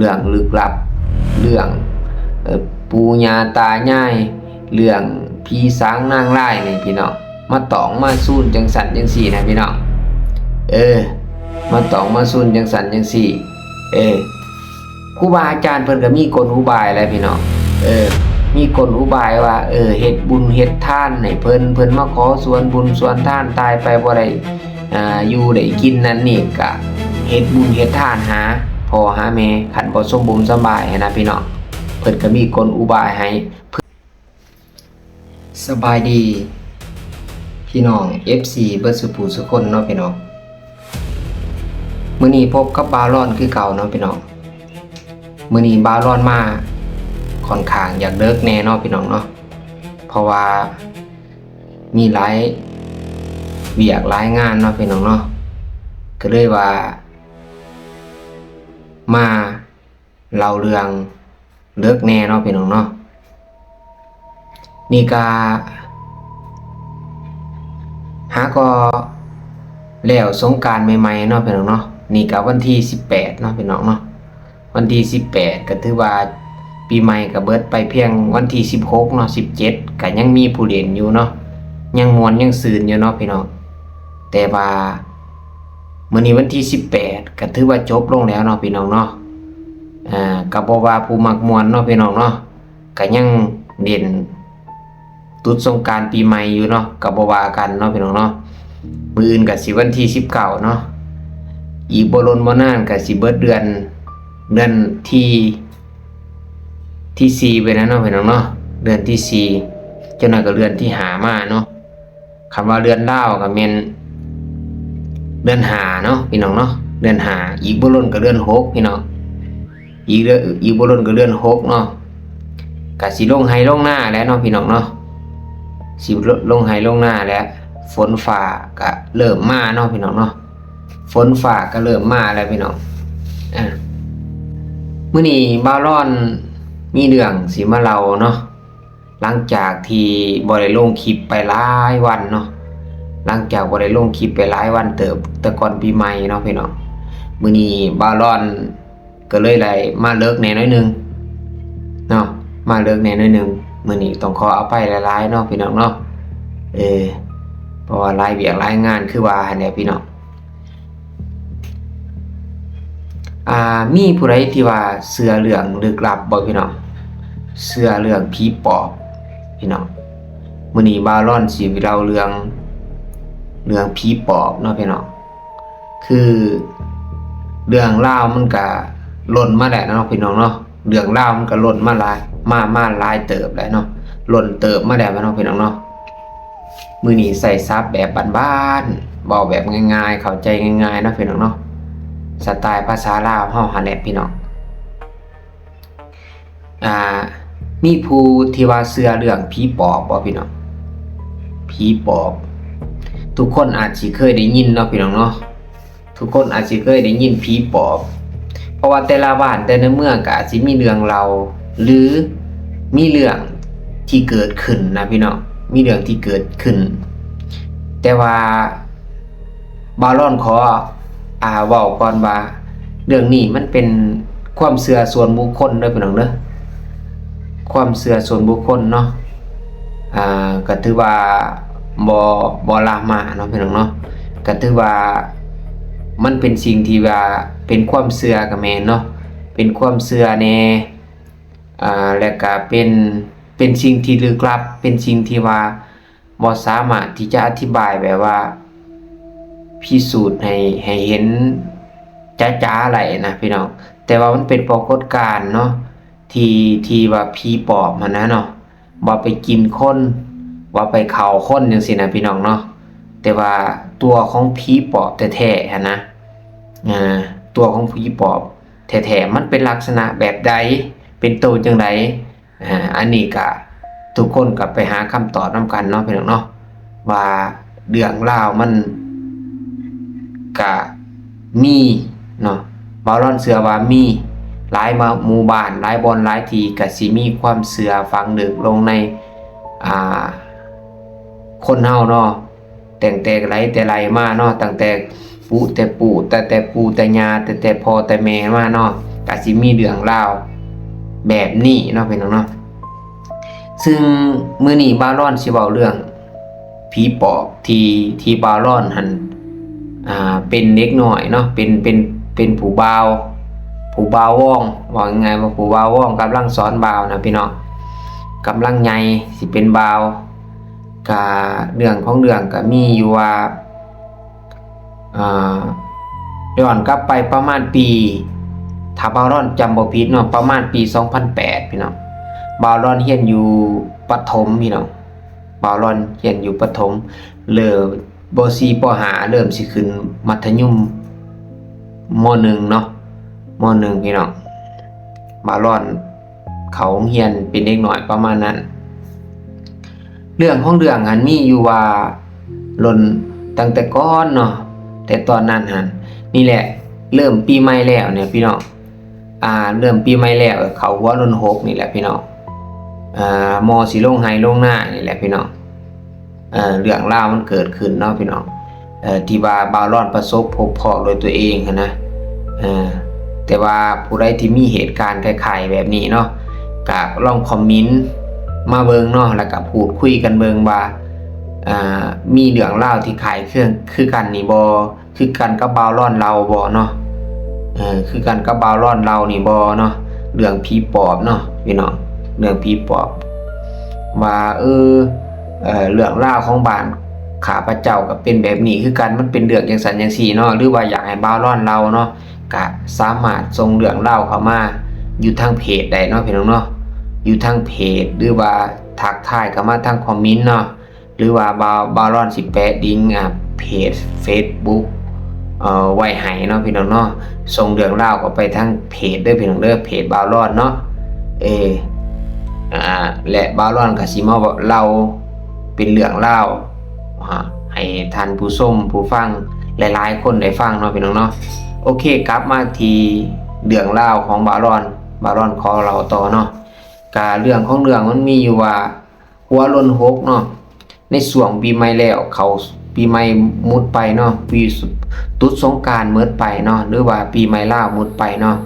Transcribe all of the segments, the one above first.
ເລື່ອງລຶກລັບ ເລື່ອງ ເອີ ປູ່ຍ່າຕາຍາຍ ເລື່ອງຜີສາງນາງລາຍນີ້ພີ່ນ້ອງ ມາຕ້ອງມາຊູນຈັ່ງຊັ້ນຈັ່ງຊີ້ນະພີ່ນ້ອງ ເອີ ມາຕ້ອງມາຊູນຈັ່ງຊັ້ນຈັ່ງຊີ້ ເອີ ຄູບາອາຈານເພິ່ນກໍມີກົນອຸບາຍແຫຼະພີ່ນ້ອງ ເອີ ມີກົນອຸບາຍວ່າ ເອີ ເຮັດບຸນເຮັດທານໃຫ້ເພິ່ນ ເພິ່ນມາຂໍສ່ວນບຸນສ່ວນທານ ຕາຍໄປບໍ່ໄດ້ ອ່າ ຢູ່ໄດ້ກິນນັ້ນນີ້ ກະເຮັດບຸນເຮັດທານຫາພໍ່ຫາແມ່ ຄັນບໍ່ສົມບຸນສຳບາຍຫັ້ນນະພີ່ນ້ອງ ເພິ່ນກໍມີກົນອຸບາຍໃຫ້. ສະບາຍດີພີ່ນ້ອງ ເອັຟຊີ ເບິດສູ່ຜູ້ສູ່ຄົນເນາະພີ່ນ້ອງ ມື້ນີ້ພົບກັບບ່າວລອນຄືເກົ່າເນາະພີ່ນ້ອງ ມື້ນີ້ບ່າວລອນມາຂ້ອນຂ້າງຢາກເດິກແດ່ເນາະພີ່ນ້ອງເນາະ ເພາະວ່າ ມີຫຼາຍວຽກຫຼາຍງານເນາະພີ່ນ້ອງເນາະ ກໍເລີຍວ່າມາເລົ່າເລື່ອງເລິກແດ່ເນາະພີ່ນ້ອງເນາະ ນີ້ກະຫາກໍແລ້ວສົງການໃໝ່ໆເນາະພີ່ນ້ອງເນາະ ນີ້ກະວັນທີສິບແປດເນາະພີ່ນ້ອງເນາະ ວັນທີສິບແປດ ກໍຖືວ່າປີໃໝ່ກໍເບິດໄປພຽງວັນທີສິບຫົກເນາະ ສິບເຈັດ ກໍຍັງມີຜູ້ຫຼິ້ນຢູ່ເນາະ ຍັງມ່ວນຍັງຊື່ນຢູ່ເນາະພີ່ນ້ອງ ແຕ່ວ່າມື້ນີ້ວັນທີສິບແປດ ກໍຖືວ່າຈົບລົງແລ້ວເນາະພີ່ນ້ອງເນາະ ອ່າ ກໍບໍ່ວ່າຜູ້ມັກມ່ວນເນາະພີ່ນ້ອງເນາະ ກໍຍັງຫຼິ້ນ ຕຸດສົງການປີໃໝ່ຢູ່ເນາະ ກໍບໍ່ວ່າກັນເນາະພີ່ນ້ອງເນາະ ມື້ອື່ນກໍຊິວັນທີສິບເກົ້າເນາະ ອີກບໍ່ດົນບໍ່ນານກໍຊິເບິດເດືອນ ເດືອນທີ ທີສີ່ໄປແລ້ວເນາະພີ່ນ້ອງເນາະ ເດືອນທີສີ່ ຈັກໜ່ອຍກໍເດືອນທີຫ້າມາເນາະ ຄັນວ່າເດືອນລາວກໍແມ່ນເດືອນຫ້າເນາະພີ່ນ້ອງເນາະ ເດືອນຫ້າ ອີກບໍ່ດົນກໍເດືອນຫົກພີ່ນ້ອງ ອີກເດືອນ ອີກບໍ່ດົນກໍເດືອນຫົກເນາະ ກະຊິລົງໄຮ່ລົງນາແລ້ວເນາະພີ່ນ້ອງເນາະ ຊິລົງໄຮ່ລົງນາແລ້ວ ຝົນຟ້າກະເລີ່ມມາເນາະພີ່ນ້ອງເນາະ ຝົນຟ້າກະເລີ່ມມາແລ້ວພີ່ນ້ອງ ອ່າ ມື້ນີ້ບ່າວລອນມີເລື່ອງຊິມາເລົ່າເນາະ ຫຼັງຈາກທີ່ບໍ່ໄດ້ລົງຄລິບໄປຫຼາຍວັນເນາະ ຫຼັງຈາກບໍ່ໄດ້ລົງຄລິບໄປຫຼາຍວັນເຕີບ ແຕ່ກ່ອນປີໃໝ່ເນາະພີ່ນ້ອງ ມື້ນີ້ບ່າວລອນ ກໍເລີຍໄດ້ມາເລິກແດ່ໜ້ອຍໜຶ່ງເນາະ ມາເລິກແດ່ໜ້ອຍໜຶ່ງ ມື້ນີ້ຕ້ອງຂໍອະໄພຫຼາຍໆເນາະພີ່ນ້ອງເນາະ ເອີ ເພາະວ່າຫຼາຍວຽກຫຼາຍງານຄືວ່າຫັ້ນແຫຼະພີ່ນ້ອງ ອ່າ ມີຜູ້ໃດທີ່ວ່າເຊື່ອເລື່ອງລຶກລັບບໍ່ພີ່ນ້ອງ ເຊື່ອເລື່ອງຜີປອບພີ່ນ້ອງ ມື້ນີ້ບ່າວລອນຊິເລົ່າເລື່ອງ ເລື່ອງຜີປອບເນາະພີ່ນ້ອງ ຄືເລື່ອງລາວມັນກະຫຼົ່ນມາແລ້ວເນາະພີ່ນ້ອງເນາະ ເລື່ອງລາວມັນກະຫຼົ່ນມາຫຼາຍ ມາ ມາຫຼາຍເຕີບແລ້ວເນາະ ຫຼົ່ນເຕີບມາແລ້ວເນາະພີ່ນ້ອງເນາະ ມື້ນີ້ໃຊ້ສັບແບບບ້ານໆ ເວົ້າແບບງ່າຍໆ ເຂົ້າໃຈງ່າຍໆເນາະພີ່ນ້ອງເນາະ ສະໄຕລ໌ພາສາລາວເຮົາຫັ້ນແຫຼະພີ່ນ້ອງ ອ່າ ມີຜູ້ທີ່ວ່າເຊື່ອເລື່ອງຜີປອບບໍ່ພີ່ນ້ອງ? ຜີປອບ ທຸກຄົນອາດຊິເຄີຍໄດ້ຍິນເນາະພີ່ນ້ອງເນາະ ທຸກຄົນອາດຊິເຄີຍໄດ້ຍິນຜີປອບ ເພາະວ່າແຕ່ລະບ້ານແຕ່ລະເມືອງກໍອາດຊິມີເລື່ອງເລົ່າ ຫຼື ມີເລື່ອງທີ່ເກີດຂຶ້ນນະພີ່ນ້ອງ ມີເລື່ອງທີ່ເກີດຂຶ້ນ ແຕ່ວ່າ ບ່າວລອນຂໍ ອ່າ ເວົ້າກ່ອນວ່າ ເລື່ອງນີ້ມັນເປັນຄວາມເຊື່ອສ່ວນບຸກຄົນເດີພີ່ນ້ອງເດີ ຄວາມເຊື່ອສ່ວນບຸກຄົນເນາະ ອ່າ ກໍຖືວ່າບໍ່ ບໍ່ລາມາເນາະພີ່ນ້ອງເນາະ ກໍຖືວ່າມັນເປັນສິ່ງທີ່ວ່າເປັນຄວາມເຊື່ອກໍແມ່ນເນາະ ເປັນຄວາມເຊື່ອແດ່ ອ່າ ແລະກະເປັນ ເປັນສິ່ງທີ່ລຶກລັບ ເປັນສິ່ງທີ່ວ່າ ບໍ່ສາມາດທີ່ຈະອະທິບາຍແບບວ່າພິສູດໃຫ້ ໃຫ້ເຫັນຈະໆໄດ້ນະພີ່ນ້ອງ ແຕ່ວ່າມັນເປັນປາກົດການເນາະ ທີ່ ທີ່ວ່າຜີປອບຫັ້ນນະເນາະ ວ່າໄປກິນຄົນ ວ່າໄປເຂົ້າຄົນຈັ່ງຊີ້ນະພີ່ນ້ອງເນາະ ແຕ່ວ່າຕົວຂອງຜີປອບແທ້ໆຫັ້ນນະ ອາ ຕົວຂອງຜີປອບແທ້ໆ ມັນເປັນລັກສະນະແບບໃດ ເປັນໂຕຈັ່ງໃດ ອາ ອັນນີ້ກະທຸກຄົນກໍໄປຫາຄຳຕອບນຳກັນເນາະພີ່ນ້ອງເນາະ ວ່າເລື່ອງລາວມັນກະມີເນາະ ບ່າວລອນເຊື່ອວ່າມີ ຫຼາຍໝູ່ບ້ານ ຫຼາຍບ່ອນ ຫຼາຍທີ່ກະຊິມີຄວາມເຊື່ອຝັງເລິກລົງໃນ ອ່າ ຄົນເຮົາເນາະ ຕັ້ງແຕ່ໃດແຕ່ໃດມາເນາະ ຕັ້ງແຕ່ປູ່ແຕ່ປູ່ ແຕ່ແຕ່ປູ່ແຕ່ຍ່າ ແຕ່ແຕ່ພໍ່ແຕ່ແມ່ມາເນາະ ກະຊິມີເລື່ອງລາວແບບນີ້ເນາະ ພີ່ນ້ອງເນາະ. ຊຶ່ງມື້ນີ້ບ່າວລອນຊິເວົ້າເລື່ອງ ຜີປອບທີ່ ທີ່ບ່າວລອນຫັ້ນ ອ່າ ເປັນເດັກນ້ອຍເນາະ ເປັນ ເປັນ ເປັນຜູ້ບ່າວ ຜູ້ບ່າວວອງ ເວົ້າງ່າຍໆວ່າຜູ້ບ່າວວອງກຳລັງສອນບ່າວນະພີ່ນ້ອງ ກຳລັງໃຫຍ່ຊິເປັນບ່າວ. ກະເລື່ອງຂອງເລື່ອງກະມີຢູ່ວ່າ ອ່າ ຍ້ອນກັບໄປປະມານປີ ຖ້າບ່າວລອນຈຳບໍ່ຜິດເນາະ ປະມານປີສອງພັນແປດ ພີ່ນ້ອງ ບ່າວລອນຮຽນຢູ່ປະຖົມ ພີ່ນ້ອງ ບ່າວລອນຮຽນຢູ່ປະຖົມ ເລີ່ມ ປໍສີ່ ປໍຫ້າ ເລີ່ມຊິຂຶ້ນມັດທະຍົມ ມໍໜຶ່ງເນາະ ມໍໜຶ່ງ ພີ່ນ້ອງ ບ່າວລອນເຂົ້າໂຮງຮຽນເປັນເດັກນ້ອຍປະມານນັ້ນ. ເລື່ອງຂອງເລື່ອງຫັ້ນມີຢູ່ວ່າ ດົນຕັ້ງແຕ່ກ່ອນເນາະ ແຕ່ຕອນນັ້ນຫັ້ນ ນີ້ແຫຼະ ເລີ່ມປີໃໝ່ແລ້ວນີ້ພີ່ນ້ອງ ອ່າ ເລີ່ມປີໃໝ່ແລ້ວ ເຂົ້າຫົວດົນຫົກນີ້ແຫຼະພີ່ນ້ອງ ອ່າ ມໍຊິລົງໄຮ່ລົງນານີ້ແຫຼະພີ່ນ້ອງ. ເອີ ເລື່ອງລາວມັນເກີດຂຶ້ນເນາະພີ່ນ້ອງ ເອີ ທີ່ວ່າບ່າວລອນປະສົບພົບພໍ້ດ້ວຍຕົວເອງຫັ້ນນະ ເອີ ແຕ່ວ່າຜູ້ໃດທີ່ມີເຫດການຄ້າຍໆແບບນີ້ເນາະ ກະລອງຄອມເມັນມາເບິ່ງເນາະ ແລ້ວກະພູດຄຸຍກັນເບິ່ງວ່າ ອ່າ ມີເລື່ອງລາວທີ່ຄ້າຍຄື ຄືກັນນີ້ບໍ່ ຄືກັນກັບບ່າວລອນເລົ່າບໍ່ເນາະ ເອີ ຄືກັນກັບບ່າວລອນເລົ່ານີ້ບໍ່ເນາະ ເລື່ອງຜີປອບເນາະພີ່ນ້ອງ ເລື່ອງຜີປອບ ວ່າ ເອີ ເອີ ເລື່ອງລາວຂອງບ້ານຂ້າພະເຈົ້າກໍເປັນແບບນີ້ຄືກັນ ມັນເປັນເລື່ອງຈັ່ງຊັ້ນຈັ່ງຊີ້ເນາະ ຫຼືວ່າຢາກໃຫ້ບ່າວລອນເລົ່າເນາະ ກະສາມາດສົ່ງເລື່ອງລາວເຂົ້າມາຢູ່ທາງເພຈໄດ້ເນາະພີ່ນ້ອງເນາະ ຢູ່ທາງເພຈ ຫຼືວ່າທັກທາຍເຂົ້າມາທາງຄອມເມັນເນາະ ຫຼືວ່າບ່າວ ບ່າວລອນຊິແປະລິງ ອ່າ ເພຈເຟສບຸກ ເອີ ໄວ້ໃຫ້ເນາະພີ່ນ້ອງເນາະ ສົ່ງເລື່ອງລາວເຂົ້າໄປທາງເພຈເດີພີ່ນ້ອງເດີ ເພຈບ່າວລອນເນາະ ເອີ ອ່າ ແລະບ່າວລອນກໍຊິມາເລົ່າເປັນເລື່ອງລາວ ອ່າ ໃຫ້ທ່ານຜູ້ຊົມຜູ້ຟັງຫຼາຍໆຄົນໄດ້ຟັງເນາະພີ່ນ້ອງເນາະ. ໂອເຄ ກັບມາທີ່ເລື່ອງລາວຂອງບ່າວລອນ ບ່າວລອນຂໍເລົ່າຕໍ່ເນາະ ກະເລື່ອງຂອງເລື່ອງມັນມີຢູ່ວ່າ ຫົວດົນຫົກເນາະ ໃນຊ່ວງປີໃໝ່ແລ້ວ ເຂົ້າປີໃໝ່ໝົດໄປເນາະ ປີ ຕຸດສົງການໝົດໄປເນາະ ຫຼືວ່າປີໃໝ່ລາວໝົດໄປເນາະ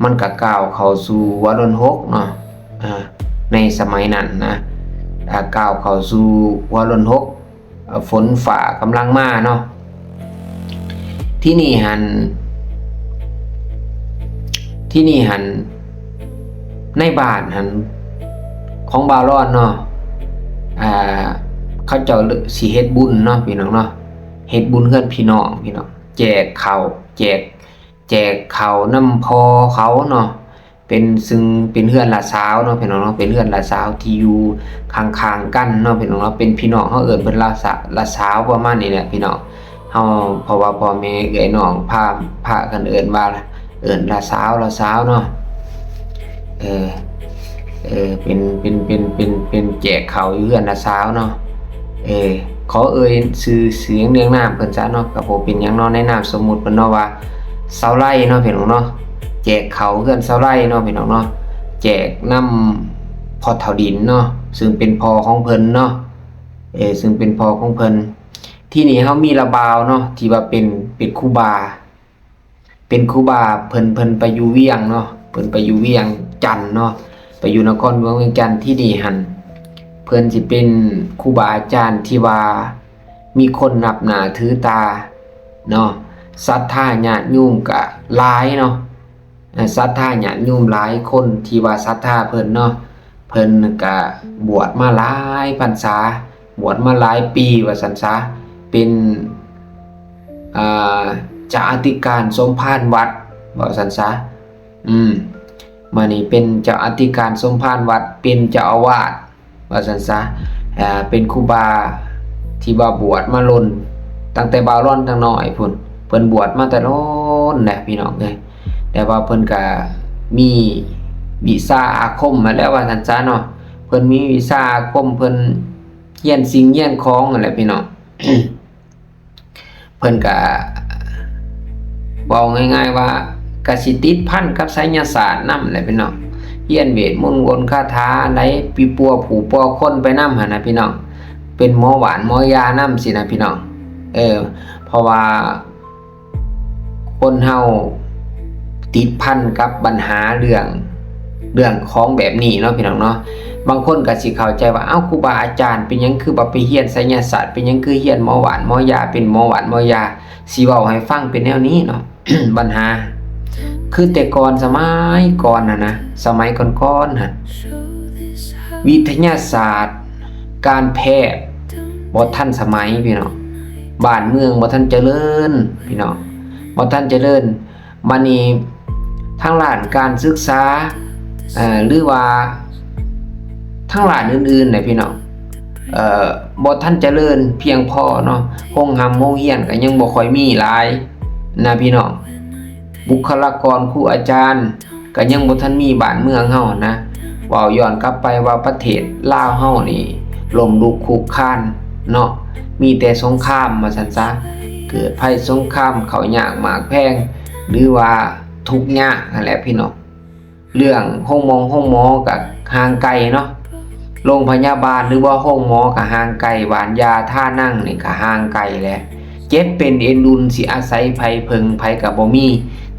ມັນກະກ້າວເຂົ້າສູ່ຫົວດົນຫົກເນາະ ເອີ ໃນສະໄໝນັ້ນນະ ອ່າ ກ້າວເຂົ້າສູ່ຫົວດົນຫົກ ຝົນຟ້າກຳລັງມາເນາະ. ທີ່ນີ້ຫັ້ນ ທີ່ນີ້ຫັ້ນ ໃນບ້ານຫັ້ນ ຂອງບ່າວລອນເນາະ ອ່າ ເຂົາເຈົ້າຊິເຮັດບຸນເນາະພີ່ນ້ອງເນາະ ເຮັດບຸນເຮືອນພີ່ນ້ອງພີ່ນ້ອງ ແຈກເຂົ້າ ແຈກ ແຈກເຂົ້ານຳພໍ່ເຂົາເນາະ ເປັນ ຊຶ່ງເປັນເຮືອນຫຼານສາວເນາະພີ່ນ້ອງເນາະ ເປັນເຮືອນຫຼານສາວທີ່ຢູ່ຂ້າງໆກັນເນາະພີ່ນ້ອງເນາະ ເປັນພີ່ນ້ອງເຮົາເອີ້ນເພິ່ນຫຼານສາ ຫຼານສາວປະມານນີ້ແຫຼະພີ່ນ້ອງ. ເຮົາ ເພາະວ່າພໍ່ແມ່ເອື້ອຍນ້ອງພາ ພາກັນເອີ້ນວ່າ ເອີ້ນຫຼານສາວ ຫຼານສາວເນາະ ເອີ ເອີ ເປັນ ເປັນ ເປັນ ເປັນ ເປັນແຈກເຂົ້າຢູ່ເຮືອນຫຼານສາວເນາະ ເອີ ຂໍເອີ່ຍຊື່ສຽງເນືອງນາມເພິ່ນຊະເນາະ ກໍບໍ່ເປັນຫຍັງເນາະ ໃນນາມສົມມຸດເພິ່ນເນາະວ່າ ສາວໄລເນາະພີ່ນ້ອງເນາະ ແຈກເຂົ້າເຮືອນສາວໄລເນາະພີ່ນ້ອງເນາະ ແຈກນຳພໍ່ເຖົ້າດິນເນາະ ຊຶ່ງເປັນພໍ່ຂອງເພິ່ນເນາະ ເອີ ຊຶ່ງເປັນພໍ່ຂອງເພິ່ນ. ທີ່ນີ້ເຮົາມີລະບ່າວເນາະ ທີ່ວ່າເປັນ ເປັນຄູບາ ເປັນຄູບາ ເພິ່ນ ເພິ່ນໄປຢູ່ວຽງເນາະ ເພິ່ນໄປຢູ່ວຽງຈັນເນາະ ໄປຢູ່ນະຄອນຫຼວງວຽງຈັນ ທີ່ນີ້ຫັ້ນ ເພິ່ນຊິເປັນຄູບາອາຈານທີ່ວ່າມີຄົນນັບໜ້າຖືຕາເນາະ ສັດທາຍາດໂຍມກະຫຼາຍເນາະ ເອີ ສັດທາຍາດໂຍມຫຼາຍຄົນທີ່ວ່າສັດທາເພິ່ນເນາະ ເພິ່ນກະບວດມາຫຼາຍພັນສາ ບວດມາຫຼາຍປີວ່າຊັ້ນຊະ ເປັນ ອ່າ ເຈົ້າອະທິການສົມພານວັດວ່າຊັ້ນຊະ ອືມ ມານີ້ເປັນເຈົ້າອະທິການສົມພານວັດ ເປັນເຈົ້າອາວາດວ່າຊັ້ນຊະ ເປັນຄູບາທີ່ວ່າບວດມາດົນ ຕັ້ງແຕ່ບ່າວລອນຍັງນ້ອຍພຸ້ນ ເພິ່ນບວດມາແຕ່ດົນແຫຼະພີ່ນ້ອງເອີຍ ແຕ່ວ່າເພິ່ນກະມີວິຊາອາຄົມຫັ້ນແຫຼະວ່າຊັ້ນຊະເນາະ ເພິ່ນມີວິຊາອາຄົມ ເພິ່ນຮຽນສິ່ງຮຽນຂອງຫັ້ນແຫຼະພີ່ນ້ອງ. ເພິ່ນກະເວົ້າງ່າຍໆວ່າ ກະຊິຕິດພັນກັບໄສຍະສາດນຳແຫຼະພີ່ນ້ອງ ຮຽນເວດມົນມົນຄາຖາອັນໃດ ປີປົວຜູ້ປົວຄົນໄປນຳຫັ້ນນະພີ່ນ້ອງ ເປັນໝໍຫວ່ານໝໍຢານຳຊີ້ນະພີ່ນ້ອງ ເອີ ເພາະວ່າຄົນເຮົາ ຕິດພັນກັບບັນຫາເລື່ອງ ເລື່ອງຂອງແບບນີ້ເນາະ ພີ່ນ້ອງເນາະ. ບາງຄົນກໍຊິເຂົ້າໃຈວ່າ ເອົ້າ ຄູບາອາຈານ ເປັນຫຍັງຄືວ່າໄປຮຽນໄສຍະສາດ? ເປັນຫຍັງຄືຮຽນໝໍຫວານໝໍຢາ? ເປັນໝໍຫວານໝໍຢາ? ຊິເວົ້າໃຫ້ຟັງເປັນແນວນີ້ເນາະ. ບັນຫາ ຄືແຕ່ກ່ອນ ສະໄໝກ່ອນຫັ້ນນະ ສະໄໝກ່ອນໆຫັ້ນ ວິທະຍາສາດ ການແພດບໍ່ທັນສະໄໝ ພີ່ນ້ອງ, ບ້ານເມືອງບໍ່ທັນຈະເລີນ ພີ່ນ້ອງ, ບໍ່ທັນຈະເລີນ. ບາດນີ້ທາງດ້ານການສຶກສາ ເອີ ຫຼືວ່າທາງດ້ານອື່ນໆນະ ພີ່ນ້ອງ ເອີ ບໍ່ທັນຈະເລີນພຽງພໍເນາະ. ໂຮງຮ່ຳໂຮງຮຽນກໍຍັງບໍ່ຄ່ອຍມີຫຼາຍນະ ພີ່ນ້ອງ. ບຸກຄະລາກອນ ຄູອາຈານ ກໍຍັງບໍ່ທັນມີ. ບ້ານເມືອງເຮົານະ ເວົ້າຍ້ອນກັບໄປວ່າປະເທດລາວເຮົານີ້ລົ້ມລຸກຄຸກຄານເນາະ, ມີແຕ່ສົງຄາມວ່າຊັ້ນຊະ, ເກີດໄພສົງຄາມ, ເຂົ້າຍາກໝາກແພງ ຫຼືວ່າທຸກຍາກຫັ້ນແຫຼະ ພີ່ນ້ອງ. ເລື່ອງໂຮງໝໍ ໂຮງໝໍກໍຫ່າງໄກເນາະ, ໂຮງພະຍາບານ ຫຼືວ່າໂຮງໝໍກໍຫ່າງໄກ, ຫວ່ານຢາທາໜັງນີ້ກໍຫ່າງໄກແຫຼະ. ເຈັບເປັນເອັນອຸ່ນ ຊິອາໄສໃຜເພິ່ງ, ໃຜກໍບໍ່ມີ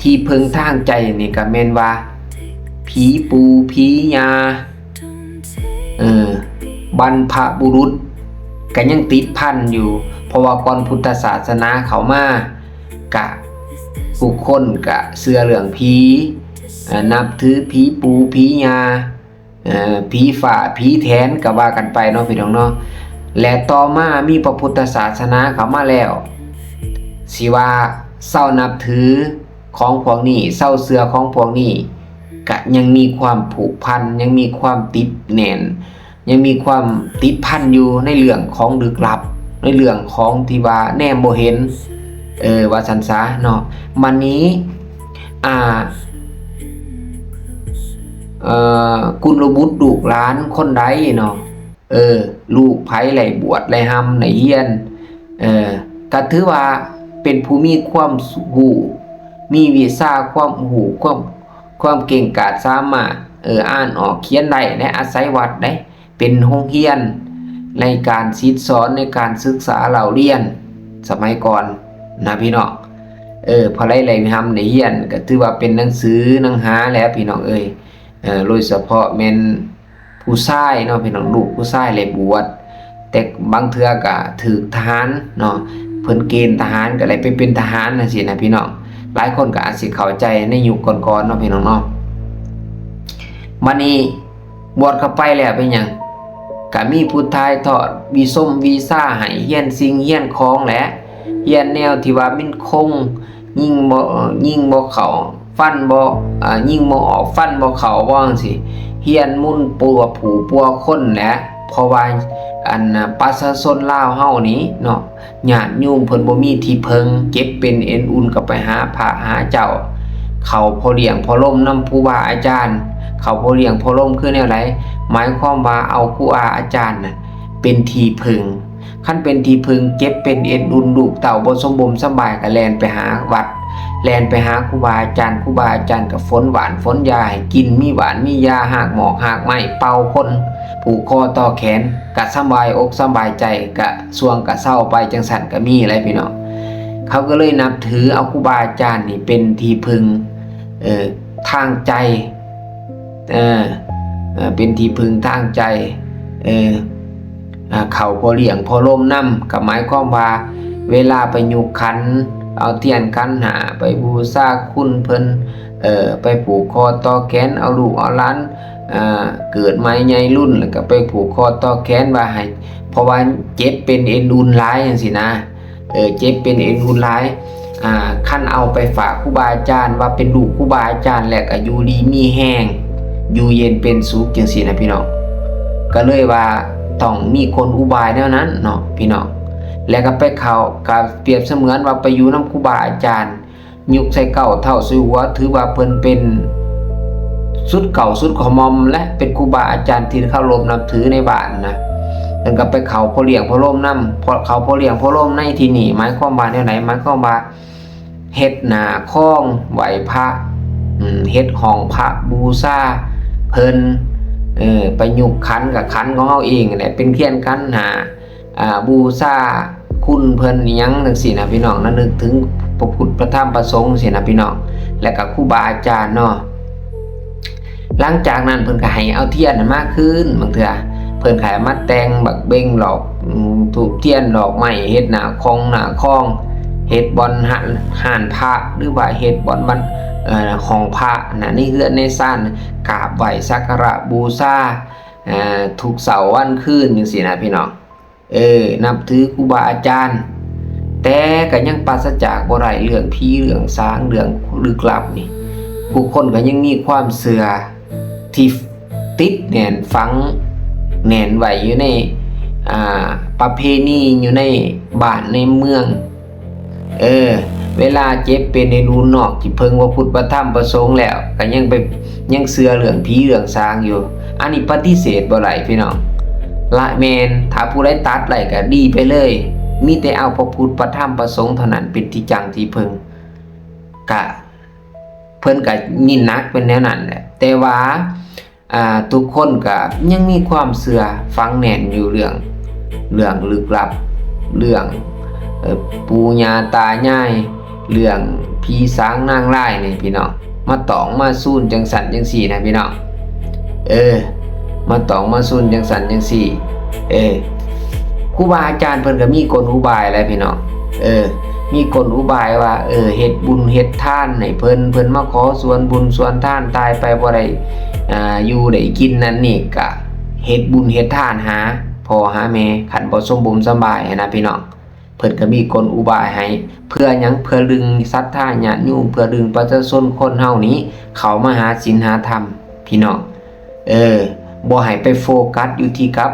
ທີ່ເພິ່ງທາງໃຈ. ນີ້ກໍແມ່ນວ່າຜີປູຜີຍ່າ ເອີ ບັນພະບຸລຸດກໍຍັງຕິດພັນຢູ່, ເພາະວ່າກ່ອນພຸດທະສາສະໜາເຂົ້າມາ ກະ ຜູ້ຄົນກະເຊື່ອເລື່ອງຜີ ເອີ ນັບຖືຜີປູຜີຍ່າ ເອີ ຜີຟ້າຜີແຖນ ກະວ່າກັນໄປເນາະ ພີ່ນ້ອງເນາະ. ແລະ ຕໍ່ມາມີພະພຸດທະສາສະໜາເຂົ້າມາແລ້ວ ຊິວ່າເຊົານັບຖືຂອງພວກນີ້ ເຊົາເຊື່ອຂອງພວກນີ້ ກະຍັງມີຄວາມຜູກພັນ ຍັງມີຄວາມຕິດແໜ້ນ ຍັງມີຄວາມຕິດພັນຢູ່ໃນເລື່ອງຂອງລຶກລັບ ໃນເລື່ອງຂອງທີ່ວ່າແນມບໍ່ເຫັນ ເອີ ວ່າຊັ້ນຊະເນາະ. ບັດນີ້ ອ່າ ເອີ ກຸນລະບຸດລູກຫຼານຄົນໃດເນາະ ເອີ ລູກໃຜໄດ້ບວດໄດ້ຮ່ຳໄດ້ຮຽນ ເອີ ກໍຖືວ່າເປັນຜູ້ມີຄວາມຮູ້ ມີວິຊາຄວາມຮູ້ ຄວາມ ຄວາມເກັ່ງກາດ ສາມາດ ເອີ ອ່ານອອກຂຽນໄດ້ ແລະ ອາໄສວັດໄດ້ ເປັນໂຮງຮຽນໃນການສິດສອນ ໃນການສຶກສາເລົ່າຮຽນສະໄໝກ່ອນນະ ພີ່ນ້ອງ. ເອີ ເພາະໄດ້ ໄດ້ຮ່ຳໄດ້ຮຽນ ກໍຖືວ່າເປັນໜັງສືໜັງຫາແຫຼະ ພີ່ນ້ອງເອີຍ. ເອີ ໂດຍສະເພາະແມ່ນຜູ້ຊາຍເນາະ ພີ່ນ້ອງ, ລູກຜູ້ຊາຍໄດ້ບວດ ແຕ່ບາງເທື່ອກໍຖືກທະຫານເນາະ ເພິ່ນເກນທະຫານ ກໍໄດ້ໄປເປັນທະຫານຈັ່ງຊີ້ນະ ພີ່ນ້ອງ. ຫຼາຍຄົນກໍອາດຊິເຂົ້າໃຈໃນຍຸກກ່ອນໆເນາະ ພີ່ນ້ອງເນາະ. ບັດນີ້ ບວດເຂົ້າໄປແລ້ວເປັນຫຍັງ? ກະມີຜູ້ຖ່າຍທອດວິຊົງວິຊາໃຫ້, ຮຽນສິ່ງຮຽນຂອງແຫຼະ, ຮຽນແນວທີ່ວ່າມັນຄົງ, ຍິງບໍ່, ຍິງບໍ່ເຂົ້າ, ຟັນບໍ່, ອາ, ຍິງບໍ່ອອກ, ຟັນບໍ່ເຂົ້າ, ວ່າຈັ່ງຊີ້, ຮຽນມົນປົວຜູ້ປົວຄົນແຫຼະ. ເພາະວ່າ ອັນ ປະຊາຊົນລາວເຮົານີ້ເນາະ, ຍາດໂຍມເພິ່ນບໍ່ມີທີ່ເພິ່ງ, ເຈັບເປັນເອັນອຸ່ນກໍໄປຫາພະຫາເຈົ້າ, ເຂົ້າພໍ່ລ້ຽງພໍ່ລົມນຳຄູບາອາຈານ. ເຂົ້າພໍ່ລ້ຽງພໍ່ລົມຄືແນວໃດ? ໝາຍຄວາມວ່າເອົາຄູບາອາຈານນະເປັນທີ່ເພິ່ງ. ຄັນເປັນທີ່ເພິ່ງ, ເຈັບເປັນເອັນອຸ່ນ, ລູກເຕົ້າບໍ່ສົມບົມສຳບາຍ, ກໍແລ່ນໄປຫາວັດ, ແລ່ນໄປຫາຄູບາອາຈານ. ຄູບາອາຈານກໍຝົນຫວ່ານຝົນຢາໃຫ້ກິນ, ມີຫວ່ານມີຢາ, ຮາກໝອກຮາກໄມ້, ເປົ່າພົ່ນ, ຜູກຄໍຕໍ່ແຂນ, ກໍສະບາຍອົກສະບາຍໃຈ, ກະ ຊ່ວງກະເຊົາໄປ ຈັ່ງຊັ້ນກະມີແຫຼະ ພີ່ນ້ອງ. ເຂົາກໍເລີຍນັບຖືເອົາຄູບາອາຈານນີ້ເປັນທີ່ເພິ່ງ ເອີ ທາງໃຈ, ເອີ ເປັນທີ່ເພິ່ງທາງໃຈ, ເອີ ເຂົ້າພໍ່ລ້ຽງພໍ່ລົມນຳ. ກໍໝາຍຄວາມວ່າ ເວລາໄປຍົກຂັນ ເອົາທຽນຂັນຫ້າໄປບູຊາຄຸນເພິ່ນ, ເອີ ໄປຜູກຄໍຕໍ່ແຂນ ເອົາລູກເອົາຫຼານ ເກີດໃໝ່ໃຫຍ່ລຸນ ແລ້ວກໍໄປຜູກຄໍຕໍ່ແຂນວ່າໃຫ້ ເພາະວ່າເຈັບເປັນເອັນອຸ່ນຫຼາຍຈັ່ງຊີ້ນະ, ເອີ ເຈັບເປັນເອັນອຸ່ນຫຼາຍ. ອາ ຄັນເອົາໄປຝາກຄູບາອາຈານ ວ່າເປັນລູກຄູບາອາຈານ ແລ້ວກໍຢູ່ດີມີແຮງ ຢູ່ເຢັນເປັນສຸກຈັ່ງຊີ້ນະ ພີ່ນ້ອງ. ກໍເລີຍວ່າຕ້ອງມີກົນອຸບາຍແນວນັ້ນເນາະ ພີ່ນ້ອງ. ແລ້ວກໍໄປເຂົ້າ ກໍປຽບສະເໝືອນວ່າໄປຢູ່ນຳຄູບາອາຈານ ຍຸກໃສ່ເກົ້າເທົ້າໃສ່ຫົວ ຖືວ່າເພິ່ນເປັນສຸດເກົ້າສຸດຂະໝ່ອມ ແລະ ເປັນຄູບາອາຈານທີ່ເຄົາລົບນັບຖືໃນບ້ານນະ. ເພິ່ນກໍໄປເຂົ້າພໍ່ລ້ຽງພໍ່ລົມນຳ, ເຂົ້າພໍ່ລ້ຽງພໍ່ລົມໃນທີ່ນີ້ໝາຍຄວາມວ່າແນວໃດ? ໝາຍຄວາມວ່າເຮັດໜ້າຄອງໄຫວ້ພະ, ເຮັດຫ້ອງພະບູຊາເພິ່ນ, ໄປຍົກຂັນ ກໍຂັນຂອງເຮົາເອງແຫຼະ ເປັນທຽນຂັນຫ້າ ອາ ບູຊາຄຸນເພິ່ນອີ່ຫຍັງຈັ່ງຊີ້ນະ ພີ່ນ້ອງນະ, ນຶກເຖິງພະພຸດ ພະທຳ ພະສົງຊີ້ນະ ພີ່ນ້ອງ. ແລະກໍຄູບາອາຈານເນາະ. ຫຼັງຈາກນັ້ນເພິ່ນກໍໃຫ້ເອົາທຽນນັ້ນມາຄືນ, ບາງເທື່ອເພິ່ນກໍໃຫ້ມາແຕ່ງບັກເບັງ ດອກ ອືມ ທູບທຽນ ດອກໄມ້ ເຮັດໜ້າຂອງໜ້າຄອງ ເຮັດບ່ອນຮ້ານ ຮ້ານພະ ຫຼືວ່າເຮັດບ່ອນ ເອີ ຫ້ອງພະນະ ໃນເຮືອນໃນຊານ ກາບໄຫວ້ສັກກາລະບູຊາ ເອີ ທຸກເຊົ້າວັນຄືນຈັ່ງຊີ້ນະພີ່ນ້ອງ. ເອີ ນັບຖືຄູບາອາຈານ ແຕ່ກໍຍັງປາສະຈາກບໍ່ໄດ້ເລື່ອງຜີເລື່ອງສາງ ເລື່ອງລຶກລັບນີ້ ຜູ້ຄົນກໍຍັງມີຄວາມເຊື່ອທີ່ຕິດແໜ້ນ ຝັງແໜ້ນໄວ້ຢູ່ໃນ ອ່າ ປະເພນີ ຢູ່ໃນບ້ານໃນເມືອງ. ເອີ ເວລາເຈັບເປັນໃຫ້ລຸນ ນອກຈາກເພິ່ງພະພຸດພະທຳພະສົງແລ້ວ ກໍຍັງໄປ ຍັງເຊື່ອເລື່ອງຜີເລື່ອງສາງຢູ່. ອັນນີ້ປະຕິເສດບໍ່ໄດ້ພີ່ນ້ອງ ລະແມ່ນ ຖ້າຜູ້ໃດຕັດໄດ້ກໍດີໄປເລີຍ, ມີແຕ່ເອົາພະພຸດພະທຳພະສົງເທົ່ານັ້ນເປັນທີ່ຈັງທີ່ເພິ່ງ ກະເພິ່ນກະຍິນໜັກເປັນແນວນັ້ນແຫຼະ. ແຕ່ວ່າ ອ່າ ທຸກຄົນກໍຍັງມີຄວາມເຊື່ອຝັງແໜ້ນຢູ່ເລື່ອງ ເລື່ອງລຶກລັບ ເລື່ອງ ເອີ ປູ່ຍ່າຕາຍາຍ ເລື່ອງຜີສາງນາງລາຍນີ້ພີ່ນ້ອງ ມາຕ້ອງມາຊູນຈັ່ງຊັ້ນຈັ່ງຊີ້ນະພີ່ນ້ອງ. ເອີ ມາຕ້ອງມາຊູນຈັ່ງຊັ້ນຈັ່ງຊີ້ ເອີ ຄູບາອາຈານເພິ່ນກໍມີກົນອຸບາຍແຫຼະພີ່ນ້ອງ. ເອີ ມີກົນອຸບາຍວ່າ ເອີ ເຮັດບຸນເຮັດທານໃຫ້ເພິ່ນ ເພິ່ນມາຂໍສ່ວນບຸນສ່ວນທານ ຕາຍໄປບໍ່ໄດ້ ອ່າ ຢູ່ໄດ້ກິນນັ້ນນີ້ ກະເຮັດບຸນເຮັດທານຫາພໍ່ຫາແມ່ ຄັນບໍ່ສົມບຸມສຳບາຍຫັ້ນນະພີ່ນ້ອງ. ເພິ່ນກໍມີກົນອຸບາຍໃຫ້ ເພື່ອຫຍັງ? ເພື່ອດຶງສັດທາຍາດໂຍມ ເພື່ອດຶງປະຊາຊົນຄົນເຮົານີ້ເຂົ້າມາຫາສິນຫາທຳພີ່ນ້ອງ. ເອີ ບໍ່ໃຫ້ໄປໂຟກັສຢູ່ທີ່ກັບ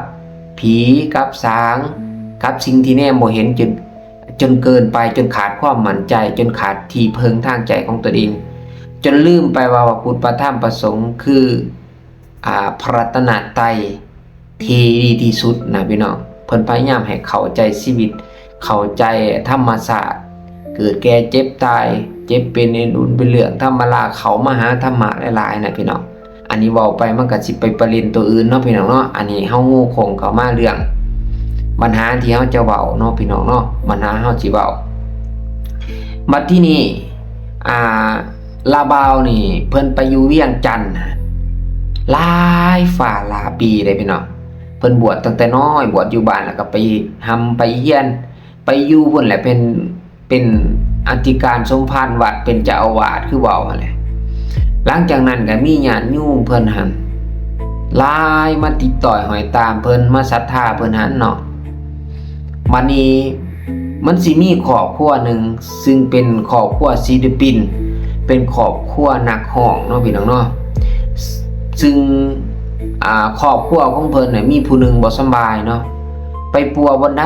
ຜີກັບສາງ ກັບສິ່ງທີ່ແນມບໍ່ເຫັນ ຈົນ ຈົນເກີນໄປ ຈົນຂາດຄວາມໝັ້ນໃຈ ຈົນຂາດທີ່ເພິ່ງທາງໃຈຂອງຕົນເອງ ຈົນລືມໄປວ່າ ພະພຸດ ພະທຳ ພະສົງ ຄື ອ່າ ພະລັດຕະນະໄຕທີ່ດີທີ່ສຸດນະພີ່ນ້ອງ. ເພິ່ນພະຍາຍາມໃຫ້ເຂົ້າໃຈຊີວິດ ເຂົ້າໃຈທຳມະຊາດ ເກີດແກ່ເຈັບຕາຍ ເຈັບເປັນເປັນບຸນເປັນເລື່ອງທຳມະດາ ເຂົ້າມາຫາທຳມະຫຼາຍໆນະພີ່ນ້ອງ. ອັນນີ້ເວົ້າໄປມັນກໍຊິໄປປະເດັນຕົວອື່ນເນາະພີ່ນ້ອງເນາະ. ອັນນີ້ເຮົາໂງ່ໂຄ້ງເຂົ້າມາເລື່ອງບັນຫາທີ່ເຮົາຈະເວົ້າເນາະພີ່ນ້ອງເນາະ ບັນຫາເຮົາຊິເວົ້າ. ບັດທີນີ້ ອ່າ ລາວບ່າວນີ້ເພິ່ນໄປຢູ່ວຽງຈັນຫຼາຍຟ້າຫຼາຍປີເດ້ພີ່ນ້ອງ. ເພິ່ນບວດຕັ້ງແຕ່ນ້ອຍ ບວດຢູ່ບ້ານ ແລ້ວກໍໄປຮ່ຳໄປຮຽນ ໄປຢູ່ພຸ້ນແຫຼະ ເປັນ ເປັນອະທິການສົມພານວັດ ເປັນເຈົ້າອາວາດຄືເວົ້າຫັ້ນແຫຼະ. ຫຼັງຈາກນັ້ນກໍມີຍາດໂຍມເພິ່ນຫັ້ນຫຼາຍມາຕິດຕໍ່ຫ້ອຍຕາມເພິ່ນ ມາສັດທາເພິ່ນຫັ້ນເນາະ. ບັດນີ້ມັນຊິມີຄອບຄົວໜຶ່ງ ຊຶ່ງເປັນຄອບຄົວສິລະປິນ ເປັນຄອບຄົວນັກຮ້ອງເນາະພີ່ນ້ອງເນາະ. ຊຶ່ງ ອ່າ ຄອບຄົວຂອງເພິ່ນນະ ມີຜູ້ໜຶ່ງບໍ່ສຳບາຍເນາະ ໄປປົວບ່ອນໃດ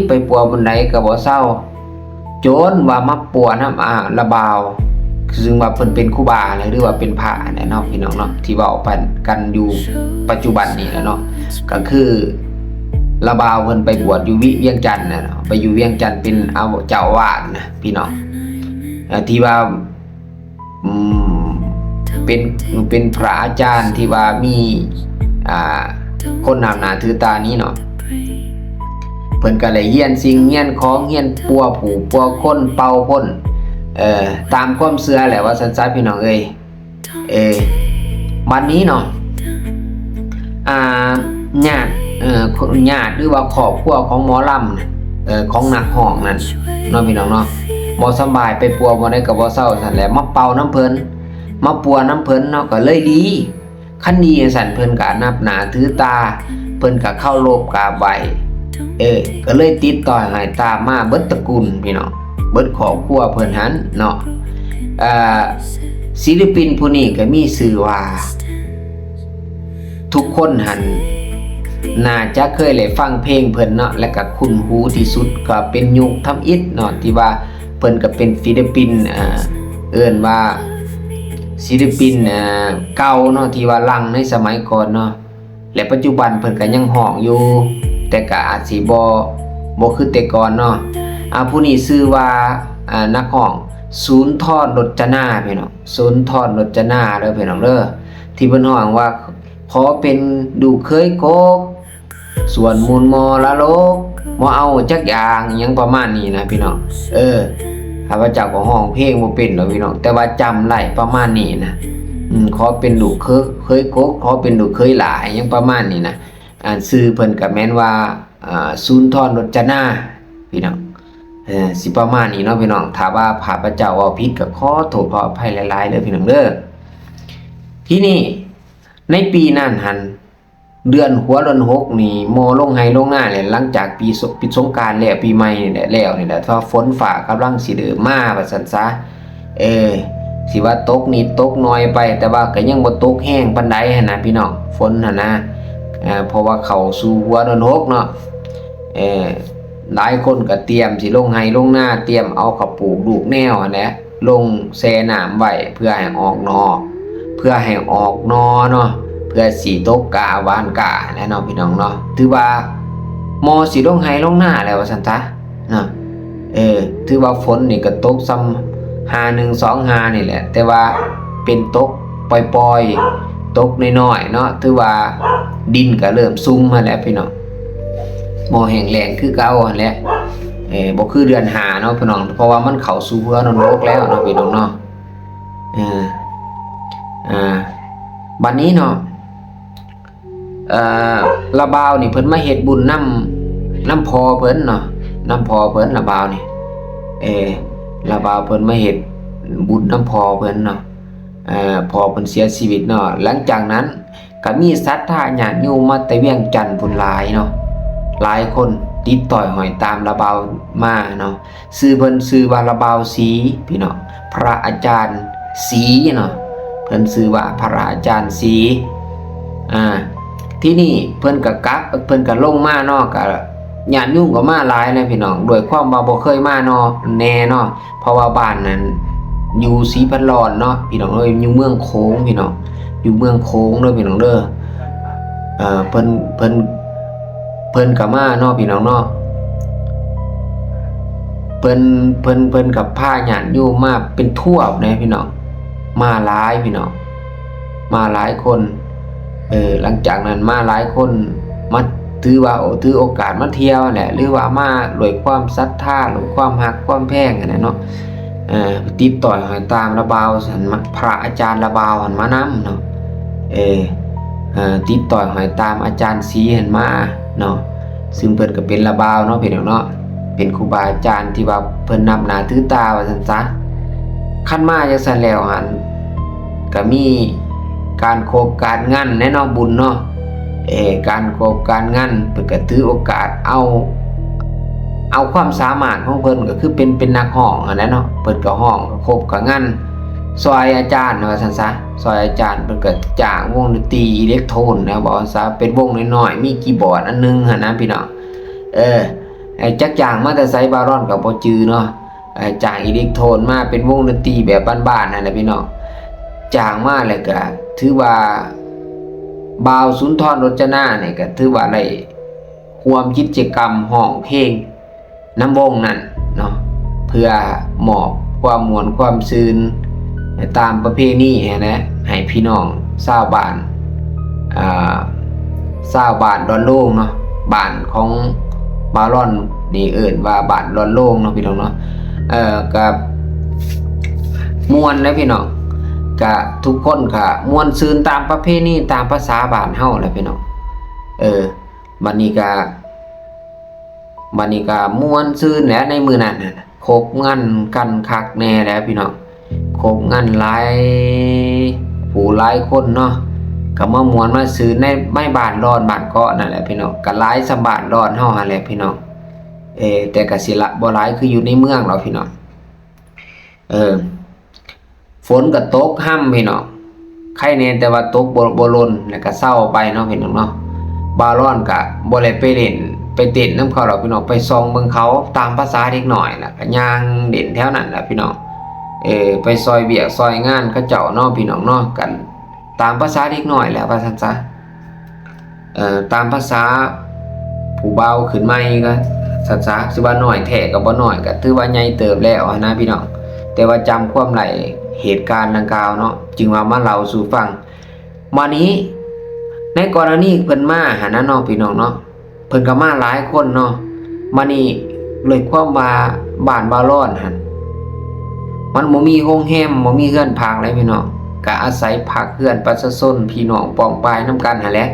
ໄປປົວບ່ອນໃດກໍບໍ່ເຊົາ ຈົນວ່າມາປົວນຳ ອ່າ ລາວບ່າວ ຊຶ່ງວ່າເພິ່ນເປັນຄູບາແຫຼະ ຫຼືວ່າເປັນພະຫັ້ນແຫຼະເນາະພີ່ນ້ອງເນາະ ທີ່ເວົ້າກັນຢູ່ປັດຈຸບັນນີ້ແຫຼະເນາະ. ກໍຄືລາວບ່າວເພິ່ນໄປບວດຢູ່ວິ ວຽງຈັນນະເນາະ ໄປຢູ່ວຽງຈັນເປັນ ອາ ເຈົ້າອາວາດນະພີ່ນ້ອງ ເອີ ທີ່ວ່າ ອືມ ເປັນ ເປັນພະອາຈານທີ່ວ່າມີ ອ່າ ຄົນນັບໜ້າຖືຕານີ້ເນາະ. ເພິ່ນກໍໄດ້ຮຽນສິ່ງຮຽນຂອງ ຮຽນປົວຜູ້ປົວຄົນ ເປົ່າຄົນ ເອີ ຕາມຄວາມເຊື່ອແຫຼະວ່າຊັ້ນຊະພີ່ນ້ອງເອີຍ. ເອີ ບັດນີ້ເນາະ ອ່າ ຍາດ ເອີ ຍາດ ຫຼືວ່າຄອບຄົວຂອງໝໍລຳ ເອີ ຂອງນັກຮ້ອງນັ້ນເນາະພີ່ນ້ອງເນາະ ບໍ່ສຳບາຍ ໄປປົວບ່ອນໃດກໍບໍ່ເຊົາ ຊັ້ນແຫຼະ ມາເປົ່ານຳເພິ່ນ ມາປົວນຳເພິ່ນເນາະ ກໍເລີຍດີ. ຄັນດີຈັ່ງຊັ້ນ ເພິ່ນກໍນັບໜ້າຖືຕາ ເພິ່ນກໍເຄົາລົບກາບໄຫວ້ ເອີ ກໍເລີຍຕິດຕໍ່ໃຫ້ຕາມມາເບິດຕະກຸນພີ່ນ້ອງ ເບິດຄອບຄົວເພິ່ນຫັ້ນເນາະ. ເອີ ສິລະປິນຜູ້ນີ້ກໍມີຊື່ວ່າ ທຸກຄົນຫັ້ນໜ້າຈະເຄີຍໄດ້ຟັງເພງເພິ່ນເນາະ ແລະກະຄຸ້ນຫູທີ່ສຸດກໍເປັນຍຸກທຳອິດເນາະ ທີ່ວ່າເພິ່ນກໍເປັນສິລະປິນ ເອີ ເອີ້ນວ່າສິລະປິນ ເອີ ເກົ່າເນາະ ທີ່ວ່າດັງໃນສະໄໝກ່ອນເນາະ ແລະປັດຈຸບັນເພິ່ນກໍຍັງຮ້ອງຢູ່ ແຕ່ກໍອາດຊິບໍ່ ບໍ່ຄືແຕ່ກ່ອນເນາະ. ອາ ຜູ້ນີ້ຊື່ວ່າ ອາ ນັກຮ້ອງ ສຸນທອນ ລົດຈະນາ ພີ່ນ້ອງ ສຸນທອນ ລົດຈະນາເດີພີ່ນ້ອງເດີ ທີ່ເພິ່ນຮ້ອງວ່າ ຂໍເປັນລູກເຂີຍກົກ ສ່ວນມູນມໍລະດົກ ບໍ່ເອົາຈັກຢ່າງ ອີ່ຫຍັງປະມານນີ້ນະພີ່ນ້ອງ. ເອີ ຂ້າພະເຈົ້າກໍຮ້ອງເພງບໍ່ເປັນດອກພີ່ນ້ອງ ແຕ່ວ່າຈຳໄດ້ປະມານນີ້ນະ. ອືມ ຂໍເປັນລູກເຂີຍ ເຂີຍກົກ ຂໍເປັນລູກເຂີຍຫຼ້າ ຫຍັງປະມານນີ້ນະ. ອັນຊື່ເພິ່ນກໍແມ່ນວ່າ ອ່າ ສຸນທອນ ລົດຈະນາ ພີ່ນ້ອງ. ເອີ ຊິປະມານນີ້ເນາະພີ່ນ້ອງ. ຖ້າວ່າຂ້າພະເຈົ້າເວົ້າຜິດກໍຂໍໂທດຂໍອະໄພຫຼາຍໆເດີພີ່ນ້ອງເດີ. ທີນີ້ໃນປີນັ້ນຫັ້ນ ເດືອນຫົວເດືອນຫົກນີ້ ໝໍລົງໄຮ່ລົງນາແຫຼະ ຫຼັງຈາກປີສົ- ປິດສົງການແລ້ວ ປີໃໝ່ນີ້ແຫຼະ ແລ້ວນີ້ແຫຼະ ຖ້າຝົນຟ້າກຳລັງຊິເລີ່ມມາວ່າຊັ້ນຊະ. ເອີ ຊິວ່າຕົກນິດຕົກໜ້ອຍໄປ ແຕ່ວ່າກໍຍັງບໍ່ຕົກແຮງປານໃດຫັ້ນນະພີ່ນ້ອງ ຝົນຫັ້ນນະ. ເອີ ເພາະວ່າເຂົ້າສູ່ຫົວເດືອນຫົກເນາະ ເອີ ຫຼາຍຄົນກໍຕຽມຊິລົງໄຮ່ລົງນາ ຕຽມເອົາເຂົ້າປູກລູກແນວຫັ້ນແຫຼະ ລົງແຊ່ນ້ຳໄວ້ເພື່ອໃຫ້ອອກໜໍ່ ເພື່ອໃຫ້ອອກໜໍ່ເນາະ ເພື່ອຊິຕົກກ້າຫວ່ານກ້າແຫຼະເນາະພີ່ນ້ອງເນາະ. ຖືວ່າໝໍຊິລົງໄຮ່ລົງນາແລ້ວວ່າຊັ້ນຊະເນາະ. ເອີ ຖືວ່າຝົນນີ້ກໍຕົກຊ່ຳຫ້າໜຶ່ງສອງຫ້ານີ້ແຫຼະ ແຕ່ວ່າເປັນຕົກປ່ອຍໆ ຕົກນ້ອຍໆເນາະ. ຖືວ່າດິນກໍເລີ່ມຊຸ່ມຫັ້ນແຫຼະພີ່ນ້ອງ ບໍ່ແຫ້ງແລ້ງຄືເກົ່າຫັ້ນແຫຼະ. ເອີ ບໍ່ຄືເດືອນຫ້າເນາະພີ່ນ້ອງ ເພາະວ່າມັນເຂົ້າສູ່ເດືອນຫົກແລ້ວເນາະພີ່ນ້ອງເນາະ. ເອີ ອ່າ ບັດນີ້ເນາະ ເອີ ລາວບ່າວນີ້ເພິ່ນມາເຮັດບຸນນຳ ນຳພໍ່ເພິ່ນເນາະ ນຳພໍ່ເພິ່ນ ລາວບ່າວນີ້. ເອີ ລາວບ່າວເພິ່ນມາເຮັດບຸນນຳພໍ່ເພິ່ນເນາະ ເອີ ພໍ່ເພິ່ນເສຍຊີວິດເນາະ. ຫຼັງຈາກນັ້ນ ກໍມີສັດທາຍາດໂຍມມາແຕ່ວຽງຈັນພຸ້ນຫຼາຍເນາະ ຫຼາຍຄົນຕິດຕ້ອຍຫ້ອຍຕາມລາວບ່າວມາເນາະ. ຊື່ເພິ່ນຊື່ວ່າລາວບ່າວສີພີ່ນ້ອງ ພະອາຈານສີເນາະ ເພິ່ນຊື່ວ່າພະອາຈານສີ. ອ່າ ທີນີ້ເພິ່ນກໍກັບ ເພິ່ນກໍລົງມາເນາະ ກໍຍາດໂຍມກໍມາຫຼາຍແຫຼະພີ່ນ້ອງ ດ້ວຍຄວາມວ່າບໍ່ເຄີຍມາເນາະ ແນ່ເນາະ ເພາະວ່າບ້ານນັ້ນຢູ່ສີພັນລອນເນາະພີ່ນ້ອງເອີຍ ຢູ່ເມືອງໂຂງພີ່ນ້ອງ ຢູ່ເມືອງໂຂງເດີພີ່ນ້ອງເດີ. ເອີ ເພິ່ນ ເພິ່ນ ເພິ່ນກໍມາເນາະພີ່ນ້ອງເນາະ ເພິ່ນ ເພິ່ນ ເພິ່ນກໍພາຍາດໂຍມມາເປັນທວບແດ່ພີ່ນ້ອງ ມາຫຼາຍພີ່ນ້ອງ ມາຫຼາຍຄົນ. ເອີ ຫຼັງຈາກນັ້ນມາຫຼາຍຄົນ ມາ ຖືວ່າ ໂອ ຖືໂອກາດມາທ່ຽວຫັ້ນແຫຼະ ຫຼືວ່າມາດ້ວຍຄວາມສັດທາ ດ້ວຍຄວາມຮັກຄວາມແພງຫັ້ນແຫຼະເນາະ. ເອີ ຕິດຕ້ອຍຫ້ອຍຕາມລາວບ່າວຫັ້ນມາ ພະອາຈານລາວບ່າວຫັ້ນມານຳເນາະ ເອີ ເອີ ຕິດຕ້ອຍຫ້ອຍຕາມອາຈານສີຫັ້ນມາເນາະ ຊຶ່ງເພິ່ນກໍເປັນລາວບ່າວເນາະພີ່ນ້ອງເນາະ ເປັນຄູບາອາຈານທີ່ວ່າເພິ່ນນັບໜ້າຖືຕາວ່າຊັ້ນຊະ. ຄັນມາຈັ່ງຊັ້ນແລ້ວຫັ້ນ ກໍມີການຄົບການງັນແດ່ເນາະ ບຸນເນາະ ເອີ ການຄົບການງັນ ເພິ່ນກໍຖືໂອກາດເອົາ ເອົາຄວາມສາມາດຂອງເພິ່ນ ກໍຄືເປັນ ເປັນນັກຮ້ອງຫັ້ນແຫຼະເນາະ ເພິ່ນກໍຮ້ອງ ກໍຄົບກໍງັນຊ່ອຍອາຈານວ່າຊັ້ນຊະ ຊ່ອຍອາຈານ. ເພິ່ນກໍຈ້າງວົງດົນຕີອີເລັກໂທນນະ ເວົ້າຊັ້ນຊະ ເປັນວົງນ້ອຍໆ ມີຄີບອດອັນໜຶ່ງຫັ້ນນະພີ່ນ້ອງ. ເອີ ຈັກຈ້າງມາແຕ່ໃສ ບ່າວລອນກໍບໍ່ຈື່ເນາະ ເອີ ຈ້າງອີເລັກໂທນມາ ເປັນວົງດົນຕີແບບບ້ານໆ ຫັ້ນແຫຼະພີ່ນ້ອງ. ຈ້າງມາແລ້ວກໍຖືວ່າ ບ່າວສຸນທອນ ລົດຈະນານີ້ກໍຖືວ່າໄດ້ຮ່ວມກິດຈະກຳຮ້ອງເພງນຳວົງນັ້ນເນາະ ເພື່ອມອບຄວາມມ່ວນຄວາມຊື່ນຕາມປະເພນີຫັ້ນແຫຼະ ໃຫ້ພີ່ນ້ອງຊາວບ້ານ ອ່າ ຊາວບ້ານດອນໂລງເນາະ ບ້ານຂອງບ່າວລອນນີ້ເອີ້ນວ່າບ້ານດອນໂລງເນາະພີ່ນ້ອງເນາະ. ເອີ ກໍມ່ວນແຫຼະພີ່ນ້ອງ ກະທຸກຄົນກະມ່ວນຊື່ນຕາມປະເພນີ ຕາມພາສາບ້ານເຮົາແຫຼະພີ່ນ້ອງ. ເອີ ບັດນີ້ກະ ບັດນີ້ກະມ່ວນຊື່ນແຫຼະ ໃນມື້ນັ້ນຫັ້ນ ຄົບງັນກັນຄັກແນ່ແຫຼະພີ່ນ້ອງ ຄົບງັນຫຼາຍຜູ້ຫຼາຍຄົນເນາະ ກໍມາມ່ວນມາຊື່ນໃນ ໃນບ້ານດອນ ບ້ານເກາະນັ້ນແຫຼະພີ່ນ້ອງ ກໍຫຼາຍສ່ຳບ້ານດອນເຮົາຫັ້ນແຫຼະພີ່ນ້ອງ. ເອີ ແຕ່ກໍຊິລະ ບໍ່ຫຼາຍຄືຢູ່ໃນເມືອງດອກພີ່ນ້ອງ. ເອີ ຝົນກໍຕົກຮຳພີ່ນ້ອງ ໃຄແນ່ແຕ່ວ່າຕົກບໍ່ ບໍ່ຫຼົ່ນ ແລ້ວກໍເຊົາໄປເນາະພີ່ນ້ອງເນາະ. ບ່າວລອນກໍບໍ່ໄດ້ໄປຫຼິ້ນໄປເຕັ້ນນຳເຂົາດອກພີ່ນ້ອງ ໄປສ່ອງເບິ່ງເຂົາຕາມພາສາເດັກນ້ອຍ ແລ້ວກໍຍ່າງຫຼິ້ນແຖວນັ້ນແຫຼະພີ່ນ້ອງ. ເອີ ໄປຊ່ອຍວຽກຊ່ອຍງານເຂົາເຈົ້າເນາະພີ່ນ້ອງເນາະ ກັນຕາມພາສາເດັກນ້ອຍແຫຼະວ່າຊັ້ນຊະ. ເອີ ຕາມພາສາຜູ້ບ່າວຂຶ້ນໃໝ່ກໍຊັ້ນຊະ ຊິວ່ານ້ອຍແທ້ກໍບໍ່ນ້ອຍ ກໍຖືວ່າໃຫຍ່ເຕີບແລ້ວຫັ້ນນະພີ່ນ້ອງ. ແຕ່ວ່າຈຳຄວາມໄດ້ເຫດການດັ່ງກ່າວເນາະ ຈຶ່ງວ່າມາເລົ່າສູ່ຟັງ. ມານີ້ ໃນກໍລະນີເພິ່ນມາຫັ້ນນະເນາະພີ່ນ້ອງເນາະ ເພິ່ນກໍມາຫຼາຍຄົນເນາະ. ມານີ້ ດ້ວຍຄວາມວ່າບ້ານບ່າວລອນຫັ້ນ ມັນບໍ່ມີໂຮງແຮມ ບໍ່ມີເຮືອນພັກເລີຍພີ່ນ້ອງ ກະອາໄສພັກເຮືອນປະຊາຊົນ ພີ່ນ້ອງປ້ອງປາຍນຳກັນຫັ້ນແຫຼະ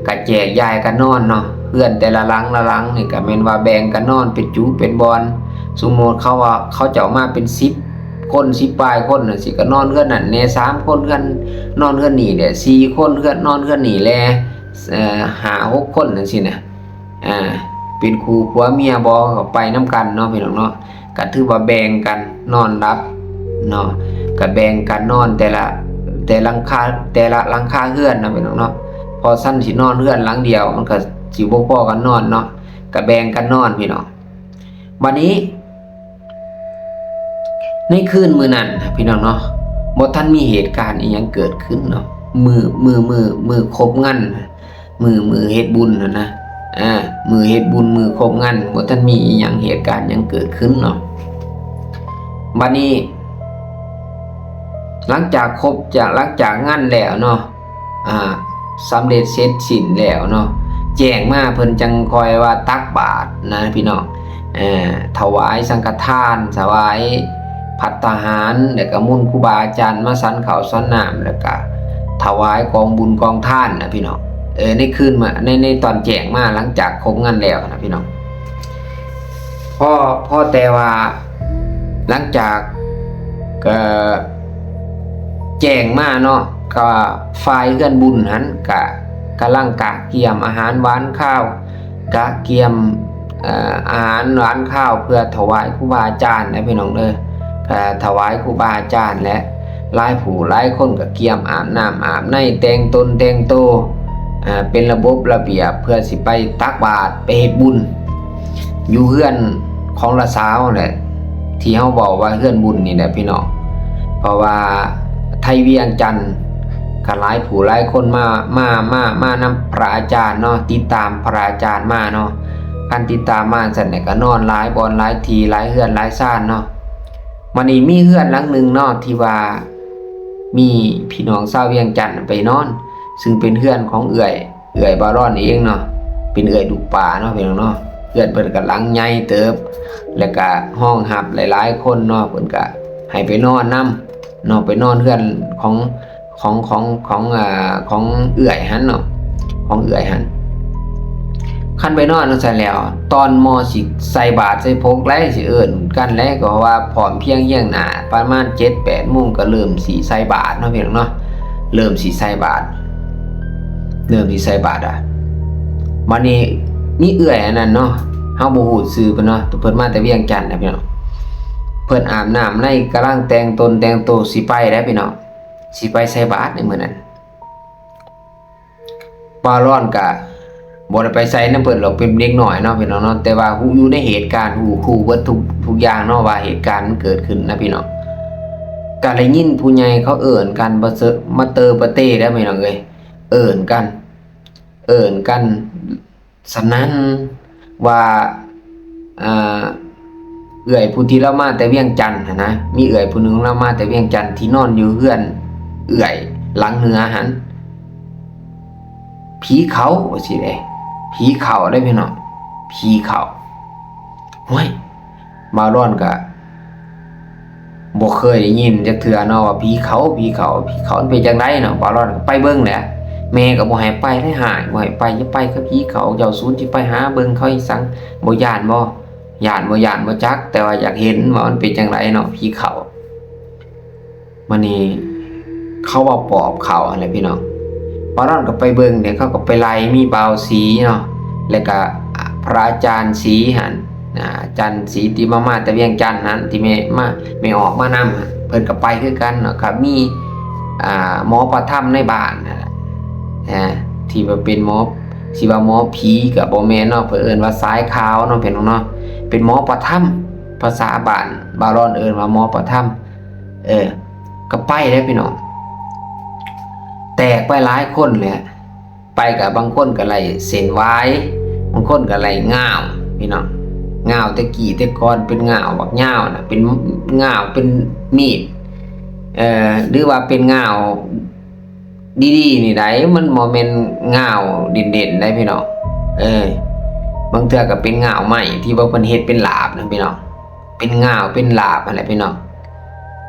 ກະແຈກຢາຍກັນນອນເນາະ. ເຮືອນແຕ່ລະຫຼັງລະຫຼັງນີ້ກະແມ່ນວ່າແບ່ງກັນນອນເປັນຈຸເປັນບ່ອນ. ສົມມຸດເຂົາວ່າເຂົາເຈົ້າມາເປັນສິບຄົນ ສິບປາຍຄົນຈັ່ງຊີ້ ກະນອນເຮືອນນັ້ນແດ່ສາມຄົນ ເຮືອນ ນອນເຮືອນນີ້ແດ່ສີ່ຄົນ ເຮືອນ ນອນເຮືອນນີ້ແດ່ ເອີ ຫ້າຫົກຄົນຈັ່ງຊີ້ນະ. ອ່າ ເປັນຄູ່ຜົວເມຍບໍ ກະໄປນຳກັນເນາະພີ່ນ້ອງເນາະ. ກະຖືວ່າແບ່ງກັນນອນຫຼັບເນາະ ກະແບ່ງກັນນອນແຕ່ລະ ແຕ່ຫຼັງຄາ ແຕ່ລະຫຼັງຄາເຮືອນເນາະພີ່ນ້ອງເນາະ. ເພາະຊັ້ນຊິນອນເຮືອນຫຼັງດຽວ ມັນກະຊິບໍ່ພໍກັນນອນເນາະ ກະແບ່ງກັນນອນພີ່ນ້ອງ. ບາດນີ້ ໃນຄືນມື້ນັ້ນພີ່ນ້ອງເນາະ ບໍ່ທັນມີເຫດການອີ່ຫຍັງເກີດຂຶ້ນເນາະ. ມື້ ມື້ ມື້ ມື້ຄົບງານ ມື້ ມື້ເຮັດບຸນຫັ້ນນະ ອ່າ ມື້ເຮັດບຸນ ມື້ຄົບງານ ບໍ່ທັນມີອີ່ຫຍັງ ເຫດການຫຍັງເກີດຂຶ້ນເນາະ. ບາດນີ້ ຫຼັງຈາກຄົບ ຈາກ ຫຼັງຈາກງານແລ້ວເນາະ ອ່າ ສຳເລັດເສັດສິ້ນແລ້ວເນາະ ແຈ້ງມາເພິ່ນຈັ່ງຄ່ອຍວ່າຕັກບາດນະພີ່ນ້ອງ. ເອີ ຖວາຍສັງຄະທານ ຖວາຍພັດຕາຫານ ແລ້ວກະມົນຄູບາອາຈານມາສັນເຂົ້າສັນນ້ຳ ແລ້ວກະຖວາຍກອງບຸນກອງທານນະພີ່ນ້ອງ. ເອີ ໃນຄືນມາ ໃນ ໃນຕອນແຈ້ງມາ ຫຼັງຈາກຄົບງານແລ້ວນະພີ່ນ້ອງ ພໍ ພໍແຕ່ວ່າຫຼັງຈາກ ເອີ ແຈ້ງມາເນາະ ກະຝ່າຍເຮືອນບຸນຫັ້ນກະກຳລັງກະກຽມອາຫານຫວານຄາວ ກະກຽມ ເອີ ອາຫານຫວານຄາວເພື່ອຖວາຍຄູບາອາຈານນະພີ່ນ້ອງເດີ. ກະຖວາຍຄູບາອາຈານ ແລະ ຫຼາຍຜູ້ຫຼາຍຄົນກະກຽມອາບນ້ຳອາບໃນ ແຕ່ງຕົນແຕ່ງໂຕ ເອີ ເປັນລະບົບລະບຽບ ເພື່ອຊິໄປຕັກບາດ ໄປເຮັດບຸນ ຢູ່ເຮືອນຂອງລະສາວແຫຼະ ທີ່ເຮົາເວົ້າວ່າເຮືອນບຸນນີ້ແຫຼະພີ່ນ້ອງ. ເພາະວ່າໄທວຽງຈັນກະຫຼາຍຜູ້ຫຼາຍຄົນມາ ມາ ມາ ມານຳພະອາຈານເນາະ ຕິດຕາມພະອາຈານມາເນາະ. ຄັນຕິດຕາມມາຊັ້ນແຫຼະ ກະນອນຫຼາຍບ່ອນຫຼາຍທີ່ ຫຼາຍເຮືອນຫຼາຍຊານເນາະ. ບາດນີ້ມີເຮືອນຫຼັງໜຶ່ງເນາະ ທີ່ວ່າມີພີ່ນ້ອງຊາວວຽງຈັນໄປນອນ ຊຶ່ງເປັນເຮືອນຂອງເອື້ອຍ ເອື້ອຍບ່າວລອນເອງເນາະ ເປັນເອື້ອຍລູກປ້າເນາະພີ່ນ້ອງເນາະ. ເຮືອນເພິ່ນກະຫຼັງໃຫຍ່ເຕີບ ແລ້ວກະຮອງຮັບຫຼາຍໆຄົນເນາະ ເພິ່ນກະໃຫ້ໄປນອນນຳເນາະ ໄປນອນເຮືອນຂອງ ຂອງ ຂອງ ຂອງ ເອີ ຂອງເອື້ອຍຫັ້ນເນາະ ຂອງເອື້ອຍຫັ້ນ. ຄັນໄປນອນຈັ່ງຊັ້ນແລ້ວ ຕອນໝໍ້ຊິໃສ່ບາດໃສ່ພົກແລ້ວ ຊິເອີ້ນກັນແລ້ວ ກໍວ່າພ້ອມພຽງຮຽງໜ້າ ປະມານເຈັດແປດໂມງ ກໍເລີ່ມຊິໃສ່ບາດເນາະພີ່ນ້ອງເນາະ ເລີ່ມຊິໃສ່ບາດ ເລີ່ມຊິໃສ່ບາດອະ. ບາດນີ້ມີເອື້ອຍອັນນັ້ນເນາະ ເຮົາບໍ່ຮູ້ຊື່ເພິ່ນເນາະ ເພິ່ນມາແຕ່ວຽງຈັນນະພີ່ນ້ອງ. ເພິ່ນອາບນ້ຳໃນ ກຳລັງແຕ່ງຕົນແຕ່ງໂຕຊິໄປແລ້ວພີ່ນ້ອງ ຊິໄປໃສ່ບາດໃນມື້ນັ້ນ. ບ່າວລອນກະບໍ່ໄດ້ໄປໃສນຳເພິ່ນດອກ ເປັນເດັກນ້ອຍເນາະພີ່ນ້ອງເນາະ ແຕ່ວ່າຮູ້ຢູ່ໃນເຫດການ ຮູ້ ຮູ້ເບິດທຸກ ທຸກຢ່າງເນາະ ວ່າເຫດການມັນເກີດຂຶ້ນນະພີ່ນ້ອງ. ກະໄດ້ຍິນຜູ້ໃຫຍ່ເຂົາເອີ້ນກັນ ມາເຕີປະເຕແລ້ວພີ່ນ້ອງເອີຍ ເອີ້ນກັນ ເອີ້ນກັນສະໜັ່ນວ່າ ອ່າ ເອື້ອຍຜູ້ທີ່ລາວມາແຕ່ວຽງຈັນຫັ້ນນະ ມີເອື້ອຍຜູ້ໜຶ່ງລາວມາແຕ່ວຽງຈັນ ທີ່ນອນຢູ່ເຮືອນເອື້ອຍຫຼັງເໜືອຫັ້ນ ຜີເຂົ້າ ວ່າຊີ້ເດ້ ຜີເຂົ້າເດ້ພີ່ນ້ອງ ຜີເຂົ້າ. ໂອ້ຍ ບ່າວລອນກະບໍ່ເຄີຍໄດ້ຍິນຈັກເທື່ອເນາະວ່າຜີເຂົ້າ ຜີເຂົ້າ ຜີເຂົ້າມັນເປັນຈັ່ງໃດເນາະ. ບ່າວລອນກະໄປເບິ່ງແຫຼະ ແມ່ກະບໍ່ໃຫ້ໄປເລີຍ ຮ້າຍ ບໍ່ໃຫ້ໄປ ຢ່າໄປກັບຜີເຂົ້າ ເຈົ້າສູນຊິໄປຫາເບິ່ງເຂົາອີ່ສັງ ບໍ່ຢ້ານບໍ່ ຢ້ານບໍ່ຢ້ານບໍ່ຈັກ ແຕ່ວ່າຢາກເຫັນວ່າມັນເປັນຈັ່ງໃດເນາະ ຜີເຂົ້າ. ບາດນີ້ເຂົາວ່າປອບເຂົ້າຫັ້ນແຫຼະພີ່ນ້ອງ. ບ່າວລອນກະໄປເບິ່ງເດ້ ເຂົາກະໄປໄລ່ ມີບ່າວສີເນາະ ແລ້ວກະພະອາຈານສີຫັ້ນ ອາຈານສີທີ່ມາ ມາແຕ່ວຽງຈັນຫັ້ນ ທີ່ແມ່ມາ ແມ່ອອກມານຳ ເພິ່ນກະໄປຄືກັນເນາະ. ກະມີ ອ່າ ໝໍພະທຳໃນບ້ານຫັ້ນແຫຼະ ອາ ທີ່ວ່າເປັນໝໍ ຊິວ່າໝໍຜີກະບໍ່ແມ່ນເນາະ ເພິ່ນເອີ້ນວ່າສາຍຂາວເນາະ ພີ່ນ້ອງເນາະ ເປັນໝໍພະທຳ ພາສາບ້ານບ່າວລອນເອີ້ນວ່າໝໍພະທຳ. ເອີ ກະໄປເດ້ພີ່ນ້ອງ ແຕກໄປຫຼາຍຄົນແຫຼະ ໄປກະບາງຄົນກະໄດ້ເສັ້ນຫວາຍ ບາງຄົນກະໄດ້ງ່າວພີ່ນ້ອງ. ງ່າວແຕ່ກີ້ແຕ່ກ່ອນເປັນງ່າວບັກຍາວນະ ເປັນງ່າວເປັນມີດ ເອີ ຫຼືວ່າເປັນງ່າວ ດີໆນີ້ໃດ ມັນບໍ່ແມ່ນງ່າວເດັ່ນໆໃດພີ່ນ້ອງ. ເອີ ບາງເທື່ອກະເປັນງ່າວໄມ້ທີ່ວ່າເພິ່ນເຮັດເປັນຫຼາບນະພີ່ນ້ອງ ເປັນງ່າວເປັນຫຼາບຫັ້ນແຫຼະພີ່ນ້ອງ.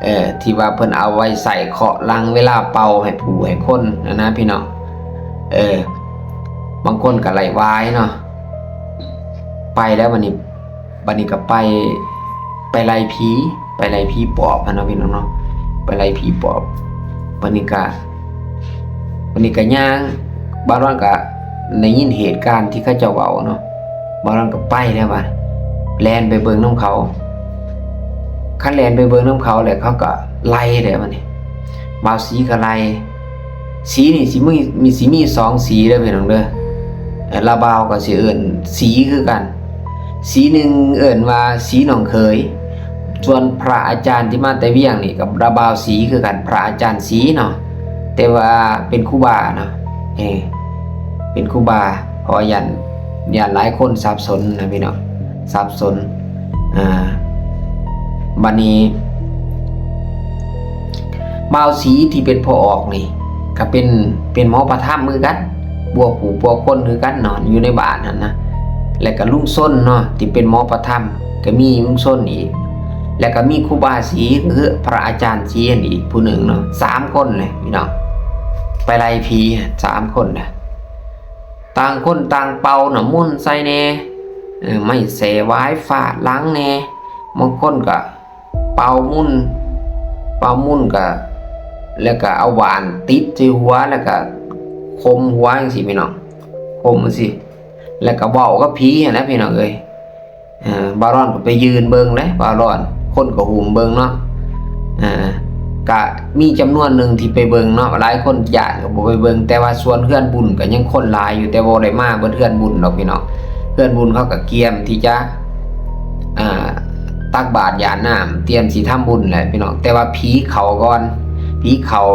ເອີ ທີ່ວ່າເພິ່ນເອົາໄວ້ໃສ່ເຄາະຫຼັງເວລາເປົ່າໃຫ້ຜູ້ໃຫ້ຄົນຫັ້ນນະພີ່ນ້ອງ. ເອີ ບາງຄົນກໍໄດ້ວາຍເນາະ ໄປແລ້ວບັດນີ້ ບັດນີ້ກໍໄປ ໄປໄລ່ຜີ ໄປໄລ່ຜີປອບຫັ້ນເນາະພີ່ນ້ອງເນາະ ໄປໄລ່ຜີປອບ. ບັດນີ້ກໍ ບັດນີ້ກໍຍ່າງ ບ່າວລອນກໍໄດ້ຍິນເຫດການທີ່ເຂົາເຈົ້າເວົ້າເນາະ ບ່າວລອນກໍໄປແລ້ວບັດ ແລ່ນໄປເບິ່ງນຳເຂົາ. ຄັນແລ່ນໄປເບິ່ງນຳເຂົາແລ້ວ ເຂົາກໍໄລ່ແລ້ວບັດນີ້ ບ່າວສີກໍໄລ່. ສີນີ້ຊິມີ ມີ ຊິມີສອງສີເດີພີ່ນ້ອງເດີ. ເອີ ລາວບ່າວກໍຊິເອີ້ນສີຄືກັນ ສີໜຶ່ງເອີ້ນວ່າສີນ້ອງເຂີຍ. ສ່ວນພະອາຈານທີ່ມາແຕ່ວຽງນີ້ກໍລາວບ່າວສີຄືກັນ ພະອາຈານສີເນາະ ແຕ່ວ່າເປັນຄູບາເນາະ ເອີ ເປັນຄູບາ ເພາະວ່າຢ້ານ ຢ້ານຫຼາຍຄົນສັບສົນນະພີ່ນ້ອງ ສັບສົນ. ອ່າ ບັດນີ້ ບ່າວສີທີ່ເປັນພໍ່ອອກນີ້ ກໍເປັນ ເປັນໝໍພະທຳຄືກັນ ປົວຜູ້ປົວຄົນຄືກັນເນາະ ຢູ່ໃນບ້ານຫັ້ນນະ. ແລ້ວກໍລຸງຊົນເນາະ ທີ່ເປັນໝໍພະທຳ ກໍມີລຸງຊົນອີກ ແລ້ວກໍມີຄູບາສີ ກໍຄືພະອາຈານສີຫັ້ນອີກຜູ້ໜຶ່ງເນາະ ສາມຄົນແຫຼະພີ່ນ້ອງ ໄປໄລ່ຜີສາມຄົນນະ. ຕ່າງຄົນຕ່າງເປົ່ານ້ຳມົນໃສ່ແດ່ ເອີ ໄມ້ແສ້ຫວາຍຟາດຫຼັງແດ່ ບາງຄົນກໍເປົ່າມົນ ເປົ່າມົນກໍ ແລ້ວກໍເອົາຫວ່ານຕິດໃສ່ຫົວ ແລ້ວກໍຂົ່ມຫົວຈັ່ງຊີ້ພີ່ນ້ອງ ຂົ່ມຈັ່ງຊີ້ ແລ້ວກໍເວົ້າກັບຜີຫັ້ນນະພີ່ນ້ອງເອີຍ. ເອີ ບ່າວລອນກໍໄປຢືນເບິ່ງແຫຼະ ບ່າວລອນ ຄົນກໍຫຸ້ມເບິ່ງເນາະ. ເອີ ກະມີຈຳນວນໜຶ່ງທີ່ໄປເບິ່ງເນາະ ຫຼາຍຄົນຢ້ານກໍບໍ່ໄປເບິ່ງ ແຕ່ວ່າສ່ວນເຮືອນບຸນກໍຍັງຄົນຫຼາຍຢູ່ ແຕ່ບໍ່ໄດ້ມາເບິດເຮືອນບຸນດອກພີ່ນ້ອງ. ເຮືອນບຸນເຂົາກໍກຽມທີ່ຈະ ອ່າ ຕັກບາດຢາດນ້ຳ ຕຽມຊິທຳບຸນແຫຼະພີ່ນ້ອງ ແຕ່ວ່າຜີເຂົ້າກ່ອນ ຜີເຂົ້າ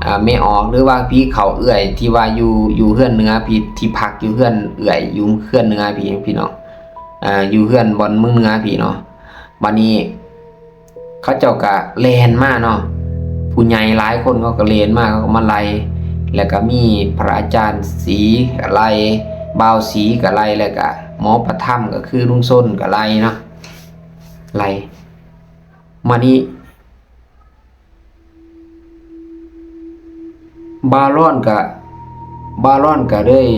ອ່າ ແມ່ອອກ ຫຼືວ່າຜີເຂົ້າເອື້ອຍທີ່ວ່າຢູ່ ຢູ່ເຮືອນເໜືອ ທີ່ ທີ່ພັກຢູ່ເຮືອນເອື້ອຍ ຢູ່ເຮືອນເໜືອພີ້ພີ່ນ້ອງ. ເອີ ຢູ່ເຮືອນບ່ອນເມືອງເໜືອພີ້ເນາະ. ບັດນີ້ເຂົາເຈົ້າກະແລ່ນມາເນາະ ຜູ້ໃຫຍ່ຫຼາຍຄົນເຂົາກະແລ່ນມາ ເຂົາກະມາໄລ່ ແລ້ວກະມີພະອາຈານສີກະໄລ່ ບ່າວສີກະໄລ່ ແລ້ວກະໝໍພະທຳກະຄືລຸງຊົນກະໄລ່ເນາະ ໄລ່. ມານີ້ ບ່າວລອນກະ ບ່າວລອນກະເລີຍ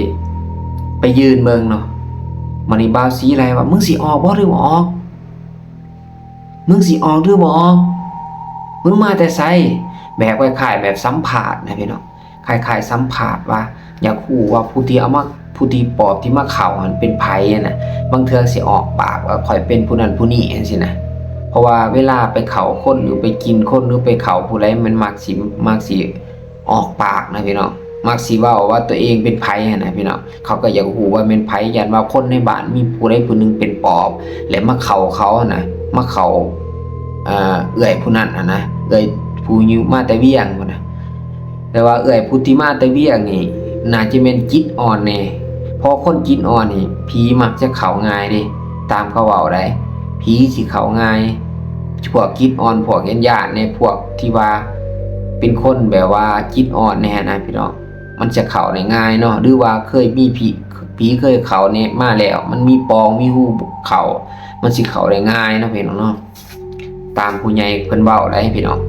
ໄປຢືນເບິ່ງເນາະ. ມານີ້ບ່າວສີໄລ່ວ່າ ມຶງຊິອອກບໍ່ ຫຼືບໍ່ອອກ? ມຶງຊິອອກ ຫຼືບໍ່ອອກ? ມຶງມາແຕ່ໃສ? ແບບຄ້າຍໆແບບສຳພາດນະພີ່ນ້ອງ ຄ້າຍໆສຳພາດວ່າ ຢາກຮູ້ວ່າຜູ້ທີ່ເອົາມາ ຜູ້ທີ່ປອບທີ່ມາເຂົ້າຫັ້ນເປັນໃຜຫັ້ນນະ. ບາງເທື່ອຊິອອກປາກວ່າຂ້ອຍເປັນຜູ້ນັ້ນຜູ້ນີ້ຈັ່ງຊີ້ນະ ເພາະວ່າເວລາໄປເຂົ້າຄົນ ຫຼືໄປກິນຄົນ ຫຼືໄປເຂົ້າຜູ້ໃດ ມັນມັກຊິ ມັກຊິອອກປາກນະພີ່ນ້ອງ ມັກຊິເວົ້າວ່າຕົວເອງເປັນໃຜຫັ້ນນະພີ່ນ້ອງ. ເຂົາກໍຢາກຮູ້ວ່າແມ່ນໃຜ ຢ້ານວ່າຄົນໃນບ້ານມີຜູ້ໃດຜູ້ໜຶ່ງເປັນປອບ ແລະມາເຂົ້າເຂົາຫັ້ນນະ ມາເຂົ້າ ເອີ ເອື້ອຍຜູ້ນັ້ນຫັ້ນນະ ເອື້ອຍຜູ້ຢູ່ມາແຕ່ວຽງພຸ້ນນະ. ແຕ່ວ່າເອື້ອຍຜູ້ທີ່ມາແຕ່ວຽງນີ້ ໜ້າຈະແມ່ນຈິດອ່ອນແດ່ ເພາະຄົນຈິດອ່ອນນີ້ ຜີມັກຈະເຂົ້າງ່າຍເດ້ ຕາມເຂົາເວົ້າໄດ໋ ຜີຊິເຂົ້າງ່າຍ. ພວກຈິດອ່ອນ ພວກຢ້ານໆແດ່ ພວກທີ່ວ່າເປັນຄົນແບບວ່າຈິດອ່ອນແດ່ນະພີ່ນ້ອງ ມັນຈະເຂົ້າໄດ້ງ່າຍເນາະ ຫຼືວ່າເຄີຍມີຜີ ຜີເຄີຍເຂົ້າແດ່ມາແລ້ວ ມັນມີປ່ອງມີຮູເຂົ້າ ມັນຊິເຂົ້າໄດ້ງ່າຍເນາະພີ່ນ້ອງເນາະ. ຕາມຜູ້ໃຫຍ່ເພິ່ນເວົ້າໄດ໋ພີ່ນ້ອງ.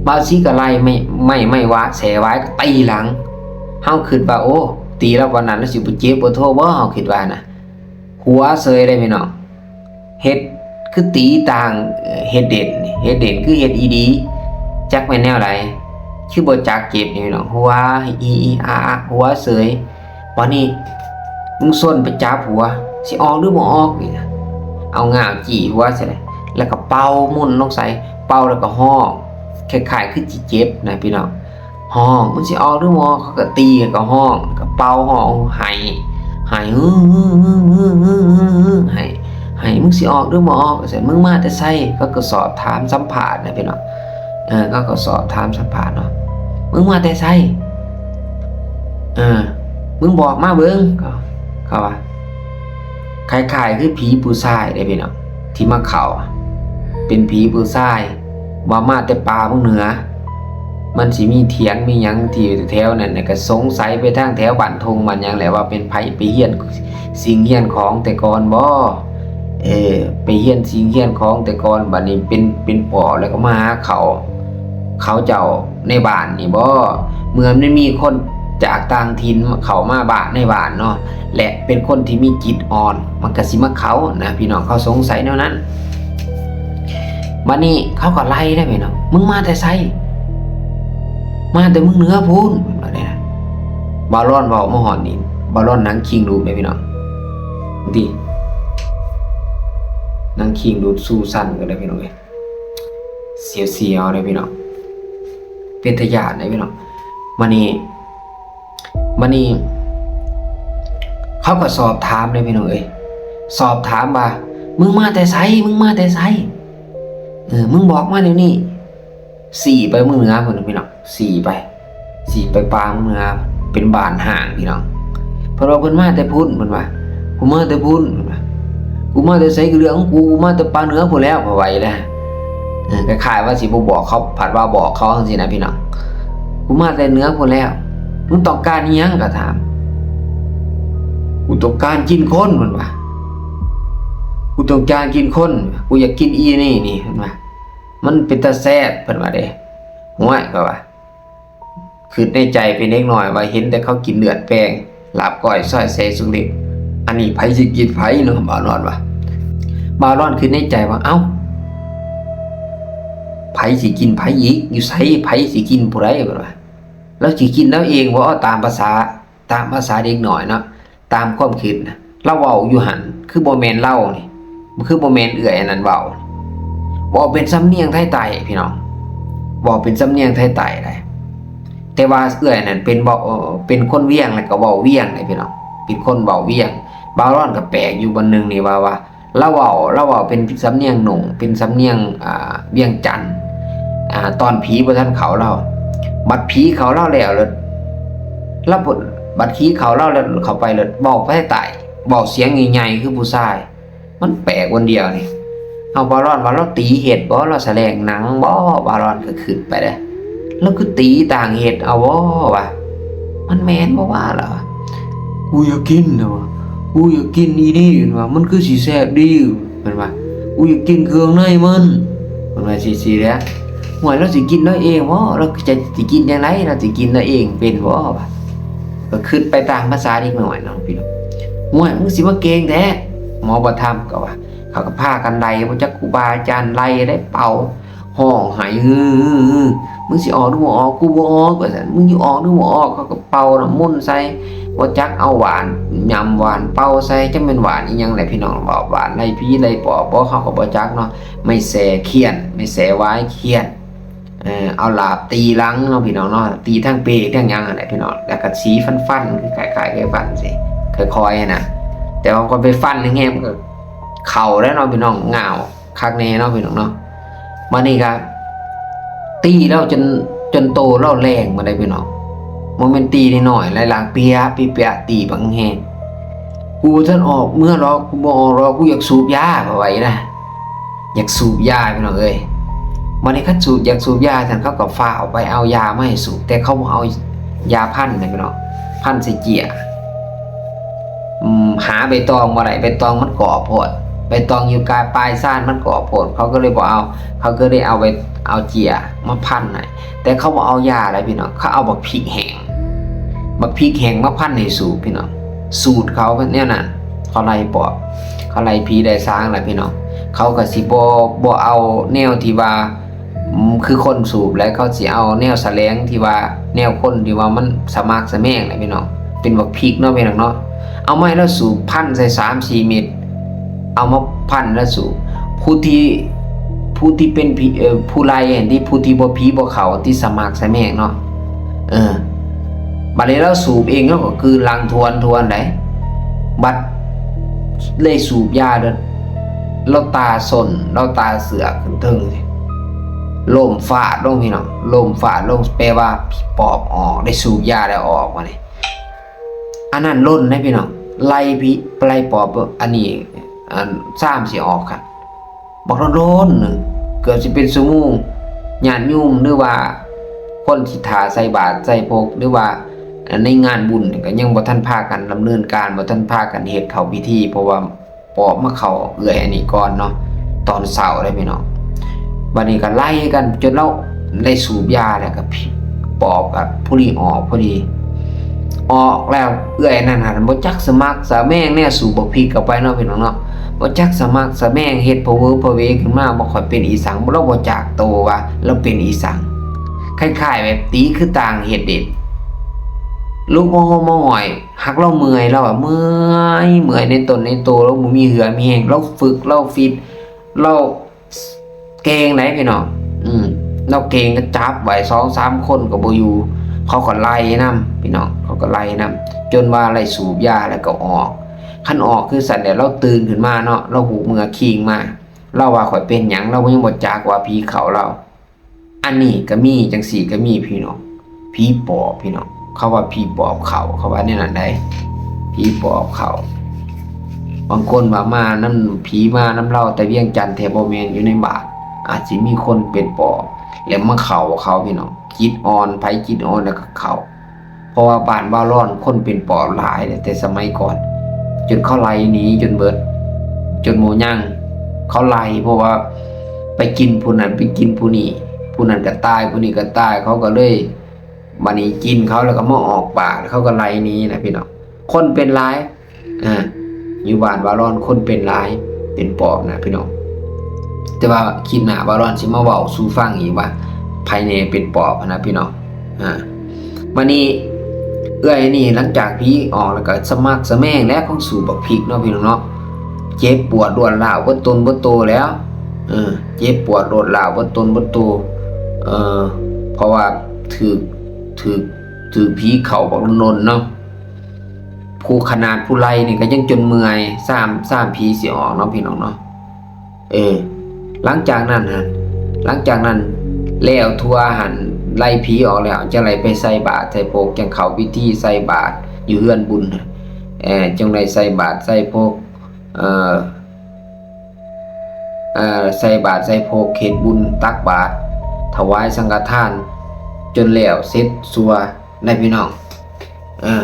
ບ່າວສີກໍໄລ່ໄມ້ ໄມ້ ໄມ້ຫວາ ແສຫວາຍກໍຕີຫຼັງ. ເຮົາຄິດວ່າ ໂອ້ ຕີລາວປານນັ້ນລາວຊິບໍ່ເຈັບບໍ່ໂທບໍ່ ເຮົາຄິດວ່ານະ. ຫົວເສີຍເດ້ພີ່ນ້ອງ. ເຮັດຄືຕີຕ່າງ ເຮັດເດັ່ນ ເຮັດເດັ່ນຄືເຮັດອີ່ດີ ຈັກແມ່ນແນວໃດ ຄືບໍ່ຈັກເຈັບນີ້ພີ່ນ້ອງ. ຫົວອີ່ອີ່ອາອາ ຫົວເສີຍ. ບາດນີ້ລຸງຊົນໄປຈັບຫົວ ຊິອອກຫຼືບໍ່ອອກນີ້ນະ ເອົາງ້າວຈີ້ຫົວໃສ່ ແລ້ວກໍເປົ່າມົນລົງໃສ່ ເປົ່າແລ້ວກໍຮ້ອງ ຄ້າຍໆຄືຊິເຈັບນະພີ່ນ້ອງ ຮ້ອງ ມັນຊິອອກຫຼືບໍ່ອອກ ເຂົາກໍຕີ ແລ້ວກໍຮ້ອງ ກໍເປົ່າຮ້ອງ ໄຫ້ ໄຫ້ ໄຫ້ ໄຫ້ ມຶງຊິອອກຫຼືບໍ່ອອກ ວ່າຊັ້ນ ມຶງມາແຕ່ໃສ ເຂົາກໍສອບຖາມສຳພາດນະພີ່ນ້ອງ ເອີ ເຂົາກໍສອບຖາມສຳພາດເນາະ ມຶງມາແຕ່ໃສ ເອີ ມຶງບອກມາເບິ່ງ ເຂົາ ເຂົາວ່າ ຄ້າຍໆຄືຜີຜູ້ຊາຍເດ້ພີ່ນ້ອງ ທີ່ມາເຂົ້າ ເປັນຜີຜູ້ຊາຍ ວ່າມາແຕ່ປ່າເມືອງເໜືອ ມັນຊິມີຖຽງມີຫຍັງທີ່ແຖວນັ້ນນະ ກໍສົງໄສໄປທາງແຖວບ້ານທົ່ງບ້ານຫຍັງແຫຼະ ວ່າເປັນໃຜໄປຮຽນສິ່ງຮຽນຂອງແຕ່ກ່ອນບໍ່ ເອີ ໄປຮຽນສິ່ງຮຽນຂອງແຕ່ກ່ອນ ບັດນີ້ເປັນ ເປັນປໍແລ້ວກໍມາຫາເຂົາ ເຂົາເຈົ້າໃນບ້ານນີ້ບໍ? ເມື່ອມັນມີຄົນຈາກຕ່າງຖິ່ນເຂົ້າມາບ້ານ ໃນບ້ານເນາະ ແລະ ເປັນຄົນທີ່ມີຈິດອ່ອນ ມັນກໍຊິມາເຂົ້ານະ ພີ່ນ້ອງ ເຂົາສົງໄສແນວນັ້ນ. ບັດນີ້ເຂົາກໍໄລ່ເດ້ພີ່ນ້ອງ ມຶງມາແຕ່ໃສ? ມາແຕ່ເມືອງເໜືອພຸ້ນ ເພິ່ນວ່າເດ້. ບ່າວລອນເວົ້າມາຮອດນີ້ ບ່າວລອນນັ່ງຄີງລູບເດ້ພີ່ນ້ອງ ຕິ ນັ່ງຄີງລູບຊູຊັນກັນເດ້ພີ່ນ້ອງເອີຍ. ສຽວໆເດ້ພີ່ນ້ອງ ເປັນຕາຢ້ານເດ້ພີ່ນ້ອງ. ມານີ້ ມານີ້ ເຂົາກໍສອບຖາມເດ້ພີ່ນ້ອງເອີຍ ສອບຖາມວ່າ ມຶງມາແຕ່ໃສ? ມຶງມາແຕ່ໃສ? ເອີ ມຶງບອກມາດຽວນີ້. ຊີ້ໄປເມືອງເໜືອພຸ້ນນະພີ່ນ້ອງ ຊີ້ໄປ ຊີ້ໄປປ່າເມືອງເໜືອ ເປັນບ້ານຮ້າງພີ່ນ້ອງ. ເພິ່ນວ່າເພິ່ນມາແຕ່ພຸ້ນ ເພິ່ນວ່າ ກູມາແຕ່ພຸ້ນ ເພິ່ນວ່າ ກູມາແຕ່ໃສກໍເລື່ອງຂອງກູ ກູມາແຕ່ປ່າເໜືອພຸ້ນແລ້ວ ເພິ່ນວ່າອີກນະ. ເອີ ຄ້າຍໆວ່າຊິບໍ່ບອກເຂົາ ພັດວ່າບອກເຂົາຈັ່ງຊີ້ນະພີ່ນ້ອງ ກູມາແຕ່ເໜືອພຸ້ນແລ້ວ ມຶງຕ້ອງການອີ່ຫຍັງກໍຖາມ. ກູຕ້ອງການກິນຄົນ ເພິ່ນວ່າ ກູຕ້ອງການກິນຄົນ ກູຢາກກິນອີ່ນີ້ນີ້ ເພິ່ນວ່າ ມັນເປັນຕາແຊບ ເພິ່ນວ່າເດ້. ຫ້ວຍ ຂ້ອຍວ່າ ຄິດໃນໃຈເປັນເດັກນ້ອຍວ່າເຫັນແຕ່ເຂົາກິນເລືອດແປງ ລາບກ້ອຍ ຊອຍແຊ ສຸກດິບ ອັນນີ້ໃຜຊິກິນໃຜເນາະ ບ່າວລອນວ່າ. ບ່າວລອນຄິດໃນໃຈວ່າ ເອົ້າ ໃຜຊິກິນໃຜອີກ ຢູ່ໃສໃຜຊິກິນຜູ້ໃດ ເພິ່ນວ່າ. ລາວຊິກິນລາວເອງບໍ່ ຕາມພາສາ ຕາມພາສາເດັກນ້ອຍເນາະ ຕາມຄວາມຄິດນະ ລາວເວົ້າຢູ່ຫັ້ນ ຄືບໍ່ແມ່ນລາວນີ້ ຄືບໍ່ແມ່ນເອື້ອຍອັນນັ້ນເວົ້າ. ເວົ້າເປັນສຳນຽງໄທໃຕ້ພີ່ນ້ອງ ເວົ້າເປັນສຳນຽງໄທໃຕ້ໄດ໋ ແຕ່ວ່າເອື້ອຍນັ້ນເປັນເວົ້າ ເປັນຄົນວຽງ ແລ້ວກໍເວົ້າວຽງໄດ໋ພີ່ນ້ອງ ເປັນຄົນເວົ້າວຽງ. ບ່າວລອນກໍແປກຢູ່ບ່ອນໜຶ່ງນີ້ວ່າ ວ່າ ລາວເວົ້າ ລາວເວົ້າເປັນສຳນຽງໜຸ່ງ ເປັນສຳນຽງ ອ່າ ວຽງຈັນ ອ່າ ຕອນຜີບໍ່ທັນເຂົ້າລາວ. ບັດຜີເຂົ້າລາວແລ້ວ ລາວ ບັດຜີເຂົ້າລາວແລ້ວ ເຂົ້າໄປແລ້ວເວົ້າພາສາໃຕ້ ເວົ້າສຽງໃຫຍ່ໆຄືຜູ້ຊາຍ. ມັນແປກບ່ອນດຽວນີ້. ເຮົາ ບ່າວລອນວ່າລາວຕີເຮັດບໍ່? ລາວສະແດງໜັງບໍ່? ບ່າວລອນກໍຄິດໄປເດ້ ລາວຄືຕີຕ່າງເຮັດເອົາບໍ່ວະ? ມັນແມ່ນບໍ່ວະ ລາວວ່າ ກູຢາກກິນ ລາວວ່າ ກູຢາກກິນອີ່ນີ້ ເພິ່ນວ່າ ມັນຄືຊິແຊບດີ ເພິ່ນວ່າ ກູຢາກກິນເຄື່ອງໃນມັນ ເພິ່ນວ່າຊີ້ໆແຫຼະ. ຫ້ວຍ ລາວຊິກິນລາວເອງບໍ່? ລາວຈະ ຊິກິນຈັ່ງໃດ? ລາວຊິກິນລາວເອງເປັນບໍ່ວະ? ກໍຄິດໄປຕາມພາສາເດັກນ້ອຍເນາະພີ່ນ້ອງ. ຫ້ວຍ ມຶງຊິມາເກັ່ງແທ້ ໝໍບໍ່ທຳ ກໍວ່າ. ເຂົາກໍພາກັນໄລ່ ບໍ່ຈັກຄູບາອາຈານໄລ່ໄດ້ ເປົ່າ ຮ້ອງໄຫ້ ຮືໆ ມຶງຊິອອກຫຼືບໍ່ອອກ? ກູບໍ່ອອກ ວ່າຊັ້ນ. ມຶງຊິອອກຫຼືບໍ່ອອກ? ເຂົາກໍເປົ່ານ້ຳມົນໃສ່ ບໍ່ຈັກເອົາຫວ່ານ ຫຍ້ຳຫວ່ານເປົ່າໃສ່ ຈັກແມ່ນຫວ່ານອີ່ຫຍັງແຫຼະພີ່ນ້ອງ. ເວົ້າຫວ່ານໄລ່ຜີໄລ່ປອບບໍ່ ເຮົາກໍບໍ່ຈັກເນາະ. ໄມ້ແສ້ຂຽນ ໄມ້ແສ້ຫວາຍຂຽນ ເອີ ເອົາຫຼາບຕີຫຼັງເນາະພີ່ນ້ອງເນາະ ຕີທັງເປກທັງຫຍັງຫັ້ນແຫຼະພີ່ນ້ອງ. ແລ້ວກໍສີຟັນໆ ຄ້າຍໆ ຄືຟັນຊີ້ ຄ່ອຍໆຫັ້ນນະ ແຕ່ວ່າກ່ອນໄປຟັນແຮງໆ ມັນກໍເຂົ້າແລ້ວເນາະພີ່ນ້ອງ ງາວ ຄັກແນ່ເນາະພີ່ນ້ອງເນາະ. ບາດນີ້ກໍຕີລາວຈົນ ຈົນໂຕລາວແຫຼງມາໄດ໋ພີ່ນ້ອງ. ບໍ່ແມ່ນຕີນ້ອຍໆ ໄລ່ລາກເປຍະເປຍະ ຕີບັກແຮງ. ກູບໍ່ທັນອອກເມືອດອກ ກູບໍ່ອອກດອກ ກູຢາກສູບຢາ ເຂົາວ່າອີກນະ ຢາກສູບຢາພີ່ນ້ອງເອີຍ. ບາດນີ້ຄັນສູບ ຢາກສູບຢາຊັ້ນ ເຂົາກໍຟ້າວໄປເອົາຢາມາໃຫ້ສູບ ແຕ່ເຂົາບໍ່ເອົາຢາພັນນະພີ່ນ້ອງ ພັນໃສ່ເຈ້ຍ. ອືມ ຫາໃບຕອງບໍ່ໄດ້ ໃບຕອງມັນກອບໂພດ ໃບຕອງຢູ່ກາຍປາຍຊານມັນກອບໂພດ ເຂົາກໍເລີຍບໍ່ເອົາ ເຂົາກໍເລີຍເອົາໃບ ເອົາເຈ້ຍມາພັນໃຫ້ ແຕ່ເຂົາບໍ່ເອົາຢາໃດ໋ພີ່ນ້ອງ ເຂົາເອົາບັກພິກແຫ້ງ ບັກພິກແຫ້ງມາພັນໃຫ້ສູບພີ່ນ້ອງ. ສູດເຂົາແນວນັ້ນ ເຂົາໄລ່ປອບ ເຂົາໄລ່ຜີໄລ່ສາງແຫຼະພີ່ນ້ອງ. ເຂົາກໍຊິບໍ່ ບໍ່ເອົາແນວທີ່ວ່າ ອືມ ຄືຄົນສູບ ແລະ ເຂົາຊິເອົາແນວສະແຫຼງທີ່ວ່າ ແນວຄົນທີ່ວ່າມັນສະໝັກສະແໝງນະພີ່ນ້ອງ ເປັນບັກພິກເນາະພີ່ນ້ອງເນາະ. ເອົາມາໃຫ້ລາວສູບ ພັນໃສ່ສາມສີ່ເມັດ ເອົາມາພັນລາວສູບ. ຜູ້ທີ່ ຜູ້ທີ່ເປັນຜີ ເອີ ຜູ້ໄລ່ຫັ້ນຕິ ຜູ້ທີ່ບໍ່ຜີບໍ່ເຂົ້າ ທີ່ສະໝັກສະແໝງເນາະ ເອີ. ບາດນີ້ລາວສູບເອງ ລາວກໍກືນຫຼັງທວນໆໄດ໋. ບັດໄດ້ສູບຢາແລ້ວ ລາວຕາສົນ ລາວຕາເສືອກຂຶ້ນເທິງ ລົ້ມຟາດລົງພີ່ນ້ອງ ລົ້ມຟາດລົງ ແປວ່າຜີປອບອອກ ໄດ້ສູບຢາແລ້ວອອກມານີ້. ອັນນັ້ນລົນເດ້ພີ່ນ້ອງ ໄລ່ຜີ ໄລ່ປອບ ອັນນີ້ ອັນຊາມຊິອອກຄັນ ບັກໂດນໆໜຶ່ງ ເກືອບຊິເປັນຊົ່ວໂມງ. ຍາດໂຍມ ຫຼືວ່າຄົນທີ່ຖ້າໃສ່ບາດໃສ່ພົກ ຫຼືວ່າໃນງານບຸນ ກໍຍັງບໍ່ທັນພາກັນດຳເນີນການ ບໍ່ທັນພາກັນເຮັດເຂົ້າພິທີ ເພາະວ່າ ປອບມາເຂົ້າເອື້ອຍອັນນີ້ກ່ອນເນາະ ຕອນເຊົ້າເດ້ພີ່ນ້ອງ. ບັດນີ້ກໍໄລ່ກັນຈົນລາວໄດ້ສູບຢາ ແລ້ວກໍຜີປອບກັບຜູ້ນີ້ອອກພໍດີ ອອກແລ້ວເອື້ອຍນັ້ນຫັ້ນບໍ່ຈັກສະໝັກສະແໝງແນວ ສູບບັກພິກເຂົ້າໄປເນາະພີ່ນ້ອງເນາະ ບໍ່ຈັກສະໝັກສະແໝງ ເຮັດພະເວີພະເວຂຶ້ນມາວ່າຂ້ອຍເປັນອີ່ສັງ ລາວບໍ່ຈັກໂຕວ່າລາວເປັນອີ່ສັງ ຄ້າຍໆແບບຕີຄືຕ່າງເຮັດເດະ ລຸກມາໂຮມມາຫງ້ອຍ ຫາກລາວເມື່ອຍ ລາວວ່າເມື່ອຍ ເມື່ອຍໃນຕົນໃນໂຕ ລາວບໍ່ມີເຫື່ອມີແຮງ ລາວຝຶກ ລາວຟິດ ລາວເກັ່ງໃດ໋ພີ່ນ້ອງ ອືມ ລາວເກັ່ງ ກໍຈັບໄວ້ສອງສາມຄົນກໍບໍ່ຢູ່ ເຂົາກໍໄລ່ນຳພີ່ນ້ອງ ເຂົາກໍໄລ່ນຳ ຈົນວ່າໄດ້ສູບຢາແລ້ວກໍອອກ ຄັນອອກຄືຊັ້ນແຫຼະ ລາວຕື່ນຂຶ້ນມາເນາະ ລາວຮູ້ເມື່ອຄີງມາ ລາວວ່າຂ້ອຍເປັນຫຍັງ ລາວຍັງບໍ່ຈັກວ່າຜີເຂົ້າລາວ. ອັນນີ້ກໍມີ ຈັ່ງຊີ້ກໍມີພີ່ນ້ອງ ຜີປອບພີ່ນ້ອງ ເຂົາວ່າຜີປອບເຂົ້າ ເຂົາວ່າແນວນັ້ນໃດ໋ ຜີປອບເຂົ້າ. ບາງຄົນວ່າມານຳ ຜີມານຳລາວແຕ່ວຽງຈັນ ແທ້ບໍ່ແມ່ນ ຢູ່ໃນບ້ານ ອາດຊິມີຄົນເປັນປອບ ແລ້ວມາເຂົ້າເຂົາພີ່ນ້ອງ ຈິດອ່ອນ ໃຜຈິດອ່ອນແລ້ວກໍເຂົ້າ ເພາະວ່າບ້ານບ່າວລອນຄົນເປັນປອບຫຼາຍແຕ່ສະໄໝກ່ອນ ຈົນເຂົາໄລ່ໜີຈົນເບິດ ຈົນບໍ່ຍັງ ເຂົາໄລ່ ເພາະວ່າໄປກິນຜູ້ນັ້ນ ໄປກິນຜູ້ນີ້ ຜູ້ນັ້ນກໍຕາຍ ຜູ້ນີ້ກໍຕາຍ ເຂົາກໍເລີຍ ບາດນີ້ກິນເຂົາແລ້ວກໍມາອອກປາກ ເຂົາກໍໄລ່ໜີນະພີ່ນ້ອງ ຄົນເປັນຫຼາຍ ອາ ຢູ່ບ້ານບ່າວລອນຄົນເປັນຫຼາຍ ເປັນປອບນະພີ່ນ້ອງ. ແຕ່ວ່າຄລິບໜ້າບ່າວລອນຊິມາເວົ້າສູ່ຟັງອີກວ່າໃຜແດ່ເປັນປອບຫັ້ນນະພີ່ນ້ອງ. ອາ ບາດນີ້ເອື້ອຍນີ້ ຫຼັງຈາກຜີອອກແລ້ວກໍສະໝັກສະແໝງແຫຼະ ຂອງສູບບັກພິກເນາະພີ່ນ້ອງເນາະ ເຈັບປວດລວດລ້າວເບິດຕົນເບິດໂຕແລ້ວ ເອີ ເຈັບປວດລວດລ້າວເບິດຕົນເບິດໂຕ ເອີ ເພາະວ່າຖືກ ຖືກ ຖືກຜີເຂົ້າບັກດົນໆເນາະ. ຜູ້ຂະໜາດຜູ້ໄລ່ນີ້ກໍຍັງຈົນເມື່ອຍ ຊ້ຳ ຊ້ຳຜີຊິອອກເນາະພີ່ນ້ອງເນາະ. ເອີ ຫຼັງຈາກນັ້ນຫັ້ນ ຫຼັງຈາກນັ້ນແລ້ວທົ່ວຫັ້ນ ໄລ່ຜີອອກແລ້ວ ຈັ່ງໄດ້ໄປໃສ່ບາດໃສ່ໂພກ ຈັ່ງເຂົ້າພິທີໃສ່ບາດຢູ່ເຮືອນບຸນ ເອີ ຈັ່ງໄດ້ໃສ່ບາດໃສ່ໂພກ ເອີ ເອີ ໃສ່ບາດໃສ່ໂພກ ເຮັດບຸນຕັກບາດ ຖວາຍສັງຄະທານ ຈົນແລ້ວເສັດຊົ່ວນະພີ່ນ້ອງ. ເອີ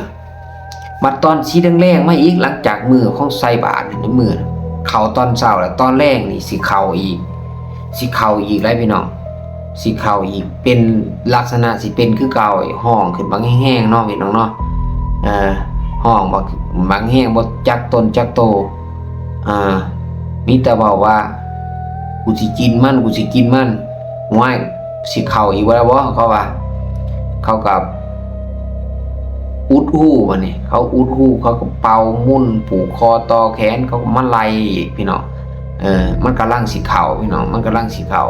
ບັດຕອນສີແດງໆມາອີກ ຫຼັງຈາກມື້ຂອງໃສ່ບາດນີ້ ມື້ເຂົ້າຕອນເຊົ້າ ແລ້ວຕອນແລງນີ້ຊິເຂົ້າອີກ ຊິເຂົ້າອີກຫຼາຍພີ່ນ້ອງ ຊິເຂົ້າອີກ ເປັນລັກສະນະຊິເປັນຄືເກົ່າ ຮ້ອງຂຶ້ນບັກແຮງໆເນາະພີ່ນ້ອງເນາະ ເອີ ຮ້ອງບັກ ບັກແຮງ ບໍ່ຈັກຕົນຈັກໂຕ ອ່າ ມີແຕ່ເວົ້າວ່າ ກູຊິກິນມັນ ກູຊິກິນມັນ ຫ້ວຍ ຊິເຂົ້າອີກແລ້ວບໍ່ ເຂົາວ່າ ເຂົາກໍອຸດຫູ ບາດນີ້ເຂົາອຸດຫູ ເຂົາກໍເປົ່າໝຸ່ນ ຜູກຄໍຕໍ່ແຂນ ເຂົາກໍມາໄລ່ອີກພີ່ນ້ອງ ເອີ ມັນກຳລັງຊິເຂົ້າພີ່ນ້ອງ ມັນກຳລັງຊິເຂົ້າ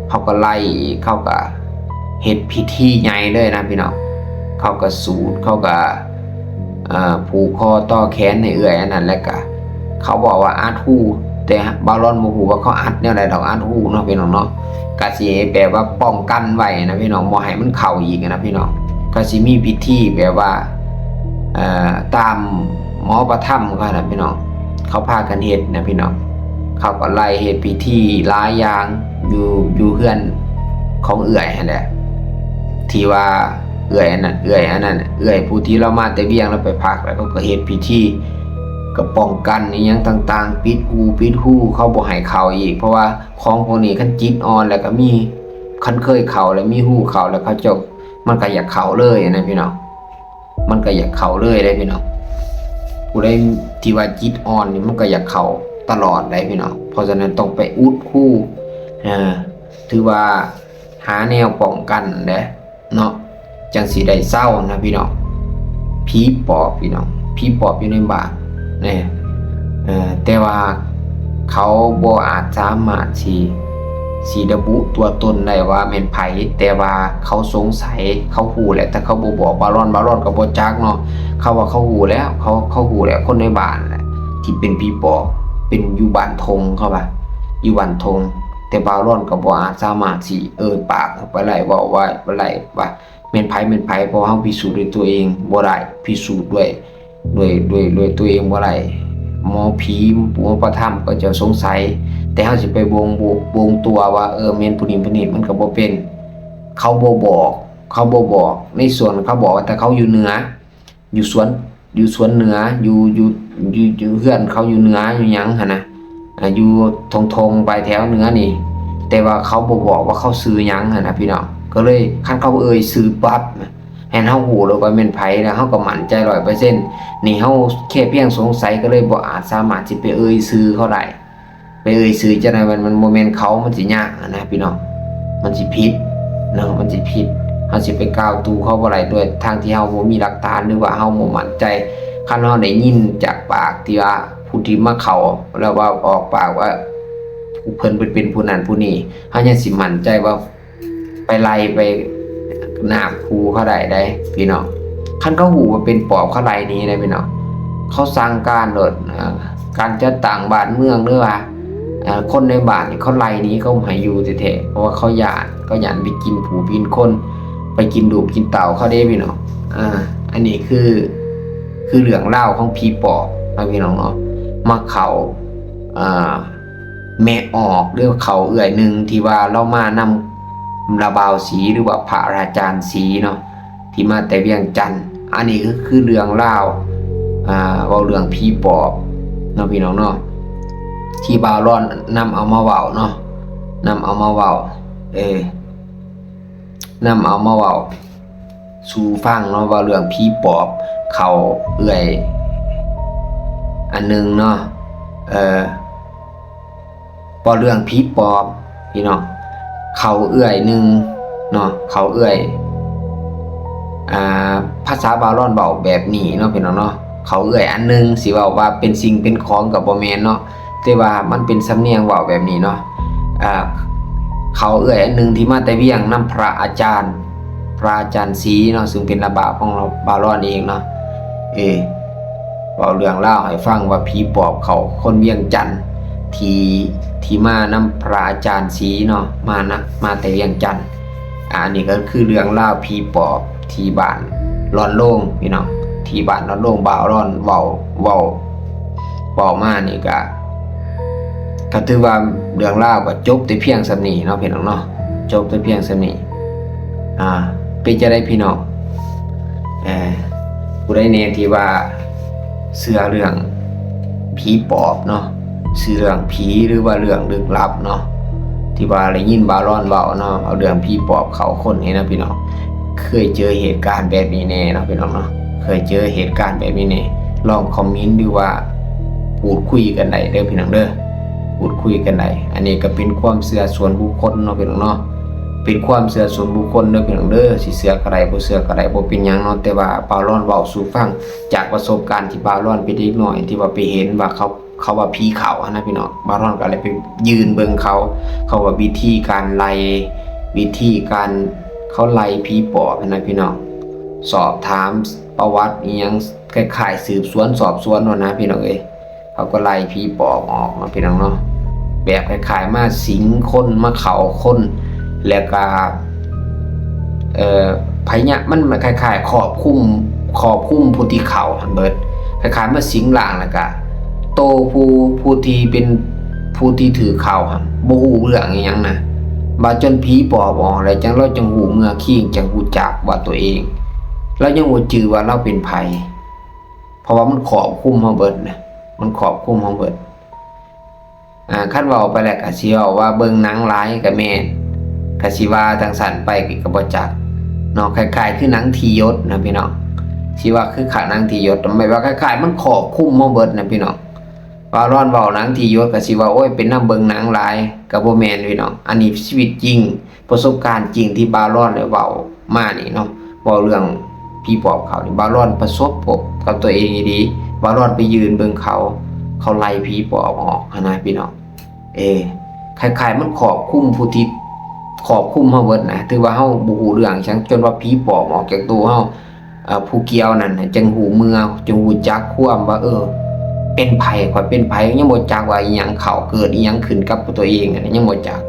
ເຂົາກໍໄລ່ອີກ ເຂົາກໍເຮັດພິທີໃຫຍ່ເລີຍນະພີ່ນ້ອງ ເຂົາກໍສູດ ເຂົາກໍ ເອີ ຜູກຄໍຕໍ່ແຂນໃຫ້ເອື້ອຍອັນນັ້ນ ແລ້ວກະເຂົາບອກວ່າອັດຫູ ແຕ່ບ່າວລອນບໍ່ຮູ້ວ່າເຂົາອັດແນວໃດດອກ ອັດຫູເນາະພີ່ນ້ອງເນາະ ກະຊິແບບວ່າປ້ອງກັນໄວ້ນະພີ່ນ້ອງ ບໍ່ໃຫ້ມັນເຂົ້າອີກນະພີ່ນ້ອງ ກະຊິມີພິທີແບບວ່າ ເອີ ຕາມໝໍພະທຳເຂົານະພີ່ນ້ອງ ເຂົາພາກັນເຮັດນະພີ່ນ້ອງ ເຂົາກໍໄລ່ເຮັດພິທີຫຼາຍຢ່າງ ຢູ່ ຢູ່ເຮືອນຂອງເອື້ອຍຫັ້ນແຫຼະ ທີ່ວ່າເອື້ອຍອັນນັ້ນ ເອື້ອຍອັນນັ້ນ ເອື້ອຍຜູ້ທີ່ລາວມາແຕ່ວຽງ ລາວໄປພັກ ແລ້ວເຂົາກໍເຮັດພິທີ ກໍປ້ອງກັນອີ່ຫຍັງຕ່າງໆ ປິດຫູ ປິດຫູ ເຂົາບໍ່ໃຫ້ເຂົ້າອີກ ເພາະວ່າຂອງພວກນີ້ຄັນຈິດອ່ອນແລ້ວກໍມີ ຄັນເຄີຍເຂົ້າແລ້ວ ມີຫູເຂົ້າແລ້ວ ເຂົາເຈົ້າ ມັນກໍຢາກເຂົ້າເລີຍນະພີ່ນ້ອງ ມັນກໍຢາກເຂົ້າເລີຍເດ້ພີ່ນ້ອງ ຜູ້ໃດທີ່ວ່າຈິດອ່ອນນີ້ ມັນກໍຢາກເຂົ້າຕະຫຼອດເດ້ພີ່ນ້ອງ ເພາະສະນັ້ນຕ້ອງໄປອຸດຫູ ເອີ ຖືວ່າຫາແນວປ້ອງກັນເດ້ເນາະ ຈັ່ງຊິໄດ້ເຊົານະພີ່ນ້ອງ ຜີປອບພີ່ນ້ອງ ຜີປອບຢູ່ໃນບ້ານ ເອີ ແຕ່ວ່າເຂົາບໍ່ອາດສາມາດຊິ ຊິລະບຸຕົວຕົນໄດ້ວ່າແມ່ນໃຜ ແຕ່ວ່າເຂົາສົງໄສ ເຂົາຮູ້ແຫຼະ ແຕ່ເຂົາບໍ່ບອກບ່າວລອນ ບ່າວລອນກໍບໍ່ຈັກເນາະ ເຂົາວ່າເຂົາຮູ້ແລ້ວ ເຂົາ ເຂົາຮູ້ແລ້ວ ຄົນໃນບ້ານແຫຼະ ທີ່ເປັນຜີປອບ ເປັນຢູ່ບ້ານທົ່ງ ເຂົາວ່າຢູ່ບ້ານທົ່ງ ແຕ່ບ່າວລອນກໍບໍ່ອາດສາມາດຊິເອີ່ຍປາກອອກໄປໄດ້ ເວົ້າໄວ້ບໍ່ໄດ້ວ່າ ແມ່ນໃຜ ແມ່ນໃຜ ເພາະເຮົາພິສູດດ້ວຍຕົວເອງບໍ່ໄດ້ ພິສູດດ້ວຍ ດ້ວຍ ດ້ວຍ ດ້ວຍຕົວເອງບໍ່ໄດ້ ໝໍຜີ ໝໍພະທຳເຂົາເຈົ້າສົງໄສ ແຕ່ເຮົາຊິໄປບົ່ງ ບົ່ງຕົວວ່າ ເອີ ແມ່ນຜູ້ນີ້ຜູ້ນີ້ ມັນກໍບໍ່ເປັນ ເຂົາບໍ່ບອກ ເຂົາບໍ່ບອກ ໃນສ່ວນເຂົາບອກວ່າ ແຕ່ເຂົາຢູ່ເໜືອ ຢູ່ສວນ ຢູ່ສວນເໜືອ ຢູ່ ຢູ່ ຢູ່ ຢູ່ເຮືອນເຂົາຢູ່ເໜືອຢູ່ຫຍັງຫັ້ນນະ ອ່າ ຢູ່ທົ່ງໆໄປແຖວເໜືອນີ້ ແຕ່ວ່າເຂົາບໍ່ບອກວ່າເຂົາຊື່ຫຍັງຫັ້ນນະພີ່ນ້ອງ. ກໍເລີຍຄັນເຂົາເອີ່ຍຊື່ປັບ ແມ່ນເຮົາຮູ້ໂລດວ່າແມ່ນໃຜ ແລ້ວເຮົາກໍໝັ້ນໃຈຮ້ອຍເປີເຊັນ. ນີ້ເຮົາແຄ່ພຽງສົງໄສ ກໍເລີຍບໍ່ອາດສາມາດຊິໄປເອີ່ຍຊື່ເຂົາໄດ້. ໄປເອີ່ຍຊື່ຈັ່ງໃດ ມັນ ມັນບໍ່ແມ່ນເຂົາ ມັນຊິຍາກຫັ້ນນະພີ່ນ້ອງ ມັນຊິຜິດເນາະ ມັນຊິຜິດ. ເຮົາຊິໄປກ່າວຕູເຂົາບໍ່ໄດ້ ໂດຍທາງທີ່ເຮົາບໍ່ມີຫຼັກຖານ ຫຼືວ່າເຮົາບໍ່ໝັ້ນໃຈ. ຄັນເຮົາໄດ້ຍິນຈາກປາກທີ່ວ່າຜູ້ທີ່ມາເຂົ້າ ແລ້ວວ່າອອກປາກວ່າ ຜູ້ເພິ່ນ ເພິ່ນເປັນຜູ້ນັ້ນຜູ້ນີ້ ເຮົາຍັງຊິໝັ້ນໃຈວ່າ ໄປໄລ່ໄປນາບຂູ່ເຂົາໄດ້ໃດ໋ພີ່ນ້ອງ. ຄັນເຂົາຮູ້ວ່າເປັນປອບ ເຂົາໄລ່ໜີໄດ໋ພີ່ນ້ອງ. ເຂົາສັ່ງການໂລດ ເອີ ການຈັດຕັ້ງບ້ານເມືອງ ຫຼືວ່າ ເອີ ຄົນໃນບ້ານນີ້ ເຂົາໄລ່ໜີ ເຂົາບໍ່ໃຫ້ຢູ່ແທ້ໆ ເພາະວ່າເຂົາຢ້ານ ເຂົາຢ້ານໄປກິນຜູ້ກິນຄົນ ໄປກິນລູກກິນເຕົ້າເຂົາເດ້ພີ່ນ້ອງ. ເອີ ອັນນີ້ຄື ຄືເລື່ອງລາວຂອງຜີປອບເນາະພີ່ນ້ອງເນາະ ມາເຂົ້າ ເອີ ແມ່ອອກ ຫຼືເຂົ້າເອື້ອຍໜຶ່ງ ທີ່ວ່າລາວມານຳລາວບ່າວສີ ຫຼືວ່າພະອາຈານສີເນາະ ທີ່ມາແຕ່ວຽງຈັນ. ອັນນີ້ກໍຄືເລື່ອງລາວ ອ່າ ເວົ້າເລື່ອງຜີປອບເນາະພີ່ນ້ອງເນາະ ທີ່ບ່າວລອນນຳເອົາມາເວົ້າເນາະ ນຳເອົາມາເວົ້າ ເອີ ນຳເອົາມາເວົ້າສູ່ຟັງເນາະ ເວົ້າເລື່ອງຜີປອບເຂົ້າເອື້ອຍອັນໜຶ່ງເນາະ ເອີ ເວົ້າເລື່ອງຜີປອບພີ່ນ້ອງ ເຂົ້າເອື້ອຍໜຶ່ງເນາະ ເຂົ້າເອື້ອຍ ອ່າ ພາສາບ່າວລອນເວົ້າແບບນີ້ເນາະພີ່ນ້ອງເນາະ ເຂົ້າເອື້ອຍອັນໜຶ່ງ ຊິເວົ້າວ່າເປັນສິ່ງເປັນຂອງກໍບໍ່ແມ່ນເນາະ ແຕ່ວ່າມັນເປັນສຳນຽງເວົ້າແບບນີ້ເນາະ ອ່າ ເຂົ້າເອື້ອຍອັນໜຶ່ງທີ່ມາແຕ່ວຽງນຳພະອາຈານ ພະອາຈານສີເນາະ ຊຶ່ງເປັນລາວບ່າວຂອງລາວ ບ່າວລອນເອງເນາະ ເອີ ເວົ້າເລື່ອງລາວໃຫ້ຟັງວ່າຜີປອບເຂົ້າຄົນວຽງຈັນ ທີ່ ທີ່ມານຳພະອາຈານສີເນາະ ມານະ ມາແຕ່ວຽງຈັນ. ອ່າ ອັນນີ້ກໍຄືເລື່ອງລາວຜີປອບທີ່ບ້ານລອນໂລງພີ່ນ້ອງ ທີ່ບ້ານລອນໂລງ ບ່າວລອນເວົ້າ ເວົ້າ ເວົ້າມານີ້ກະ ກໍຖືວ່າເລື່ອງລາວກໍຈົບແຕ່ພຽງສ່ຳນີ້ເນາະພີ່ນ້ອງເນາະ ຈົບແຕ່ພຽງສ່ຳນີ້. ອ່າ ເປັນຈັ່ງໃດພີ່ນ້ອງ ເອີ ຜູ້ໃດແດ່ທີ່ວ່າເຊື່ອເລື່ອງຜີປອບເນາະ ເຊື່ອເລື່ອງຜີ ຫຼືວ່າເລື່ອງລຶກລັບເນາະ ທີ່ວ່າໄດ້ຍິນບ່າວລອນເວົ້າເນາະ ເອົາເລື່ອງຜີປອບເຂົ້າຄົນນີ້ນະພີ່ນ້ອງ ເຄີຍເຈີເຫດການແບບນີ້ແດ່ເນາະພີ່ນ້ອງເນາະ ເຄີຍເຈີເຫດການແບບນີ້ແດ່ ລອງຄອມເມັນ ຫຼືວ່າ ພູດຄຸຍກັນໄດ້ເດີພີ່ນ້ອງເດີ ພູດຄຸຍກັນໄດ້. ອັນນີ້ກໍເປັນຄວາມເຊື່ອສ່ວນບຸກຄົນເນາະພີ່ນ້ອງເນາະ ເປັນຄວາມເຊື່ອສ່ວນບຸກຄົນເດີພີ່ນ້ອງເດີ ຊິເຊື່ອກໍໄດ້ ບໍ່ເຊື່ອກໍໄດ້ ບໍ່ເປັນຫຍັງເນາະ ແຕ່ວ່າບ່າວລອນເວົ້າສູ່ຟັງຈາກປະສົບການທີ່ບ່າວລອນເປັນເດັກນ້ອຍ ທີ່ວ່າໄປເຫັນວ່າເຂົາ ເຂົາວ່າຜີເຂົ້າຫັ້ນນະພີ່ນ້ອງ ບ່າວລອນກໍເລີຍໄປຢືນເບິ່ງເຂົາ ເຂົາວ່າວິທີການໄລ່ ວິທີການເຂົາໄລ່ຜີປອບຫັ້ນນະພີ່ນ້ອງ ສອບຖາມປະຫວັດອີ່ຫຍັງ ຄ້າຍໆສືບສວນສອບສວນໂລດນະພີ່ນ້ອງເອີຍ. ເຂົາກໍໄລ່ຜີປອບອອກເນາະພີ່ນ້ອງເນາະ ແບບຄ້າຍໆມາສິງຄົນ ມາເຂົ້າຄົນ ແລ້ວກໍ ເອີ ພະຍາ ມັນຄ້າຍໆຄອບຄຸມ ຄອບຄຸມຜູ້ທີ່ເຂົ້າຫັ້ນເບິດ ຄ້າຍໆມາສິງຮ່າງ ແລ້ວກໍໂຕຜູ້ ຜູ້ທີ່ເປັນ ຜູ້ທີ່ຖືກເຂົ້າຫັ້ນບໍ່ຮູ້ເລື່ອງອີ່ຫຍັງນະ ບາດຈົນຜີປອບອອກແລ້ວ ຈັ່ງລາວຈັ່ງຮູ້ເມືອຄີງ ຈັ່ງຮູ້ຈັກວ່າຕົວເອງ ລາວຍັງບໍ່ຈື່ວ່າລາວເປັນໃຜ ເພາະວ່າມັນຄອບຄຸມເຮົາເບິດນະ ມັນຄອບຄຸມເຮົາເບິດ. ອ່າ ຄັນເວົ້າໄປແລ້ວກະຊິເວົ້າວ່າເບິ່ງໜັງຫຼາຍກະແມ່ນ ກະຊິວ່າຈັ່ງຊັ້ນໄປກະບໍ່ຈັກເນາະ ຄ້າຍໆຄືໜັງທີ່ຢົດນະພີ່ນ້ອງ ຊິວ່າຄືຂະໜັງທີ່ຢົດ ແມ່ນວ່າຄ້າຍໆມັນຄອບຄຸມເຮົາເບິດນະພີ່ນ້ອງ. ບ່າວລອນເວົ້າໜັງທີ່ຢົດກະຊິວ່າ ໂອ້ຍ ເປັນນຳເບິ່ງໜັງຫຼາຍ ກະບໍ່ແມ່ນພີ່ນ້ອງ ອັນນີ້ຊີວິດຈິງ ປະສົບການຈິງທີ່ບ່າວລອນໄດ້ເວົ້າມານີ້ເນາະ ເວົ້າເລື່ອງຜີປອບເຂົ້ານີ້ ບ່າວລອນປະສົບພົບກັບຕົວເອງອີ່ຫຼີ ບ່າວລອນໄປຢືນເບິ່ງເຂົາ ເຂົາໄລ່ຜີປອບອອກຫັ້ນນະພີ່ນ້ອງ. ເອີ ຄ້າຍໆມັນຄອບຄຸມຜູ້ທີ່ຄອບຄຸມເຮົາເບິດນະ ຖືວ່າເຮົາບໍ່ຮູ້ເລື່ອງຫຍັງ ຈົນວ່າຜີປອບອອກຈາກໂຕເຮົາ ເອີ ຜູ້ກ່ຽວນັ້ນນະ ຈຶ່ງຮູ້ເມືອ ຈຶ່ງຮູ້ຈັກຄວາມວ່າ ເອີ ເປັນໃຜ ຂ້ອຍເປັນໃຜ ຍັງບໍ່ຈັກວ່າອີ່ຫຍັງເຂົ້າ ເກີດອີ່ຫຍັງຂຶ້ນກັບຕົວເອງ ອັນນີ້ຍັງບໍ່ຈັກ.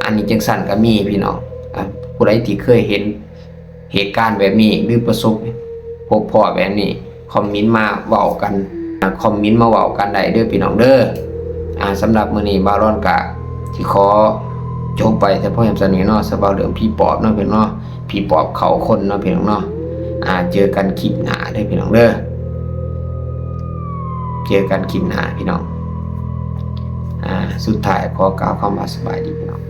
ອັນນີ້ຈັ່ງຊັ້ນກໍມີພີ່ນ້ອງ ອ່າ ຜູ້ໃດທີ່ເຄີຍເຫັນເຫດການແບບນີ້ ຫຼືປະສົບພົບພໍ້ແບບນີ້ ຄອມເມັນມາເວົ້າກັນ ອ່າ ຄອມເມັນມາເວົ້າກັນໄດ້ເດີພີ່ນ້ອງເດີ. ອ່າ ສຳລັບມື້ນີ້ບ່າວລອນກະຊິຂໍຈົບໄວ້ແຕ່ພຽງສ່ຳນີ້ເນາະ ສຳລັບເລື່ອງຜີປອບເນາະພີ່ນ້ອງເນາະ ຜີປອບເຂົ້າຄົນເນາະພີ່ນ້ອງເນາະ. ອ່າ ເຈີກັນຄລິບໜ້າເດີພີ່ນ້ອງເດີ. ເຈີກັນຄລິບໜ້າພີ່ນ້ອງ. ອາ ສຸດທ້າຍຂໍກ່າວຄຳວ່າສະບາຍດີພີ່ນ້ອງ.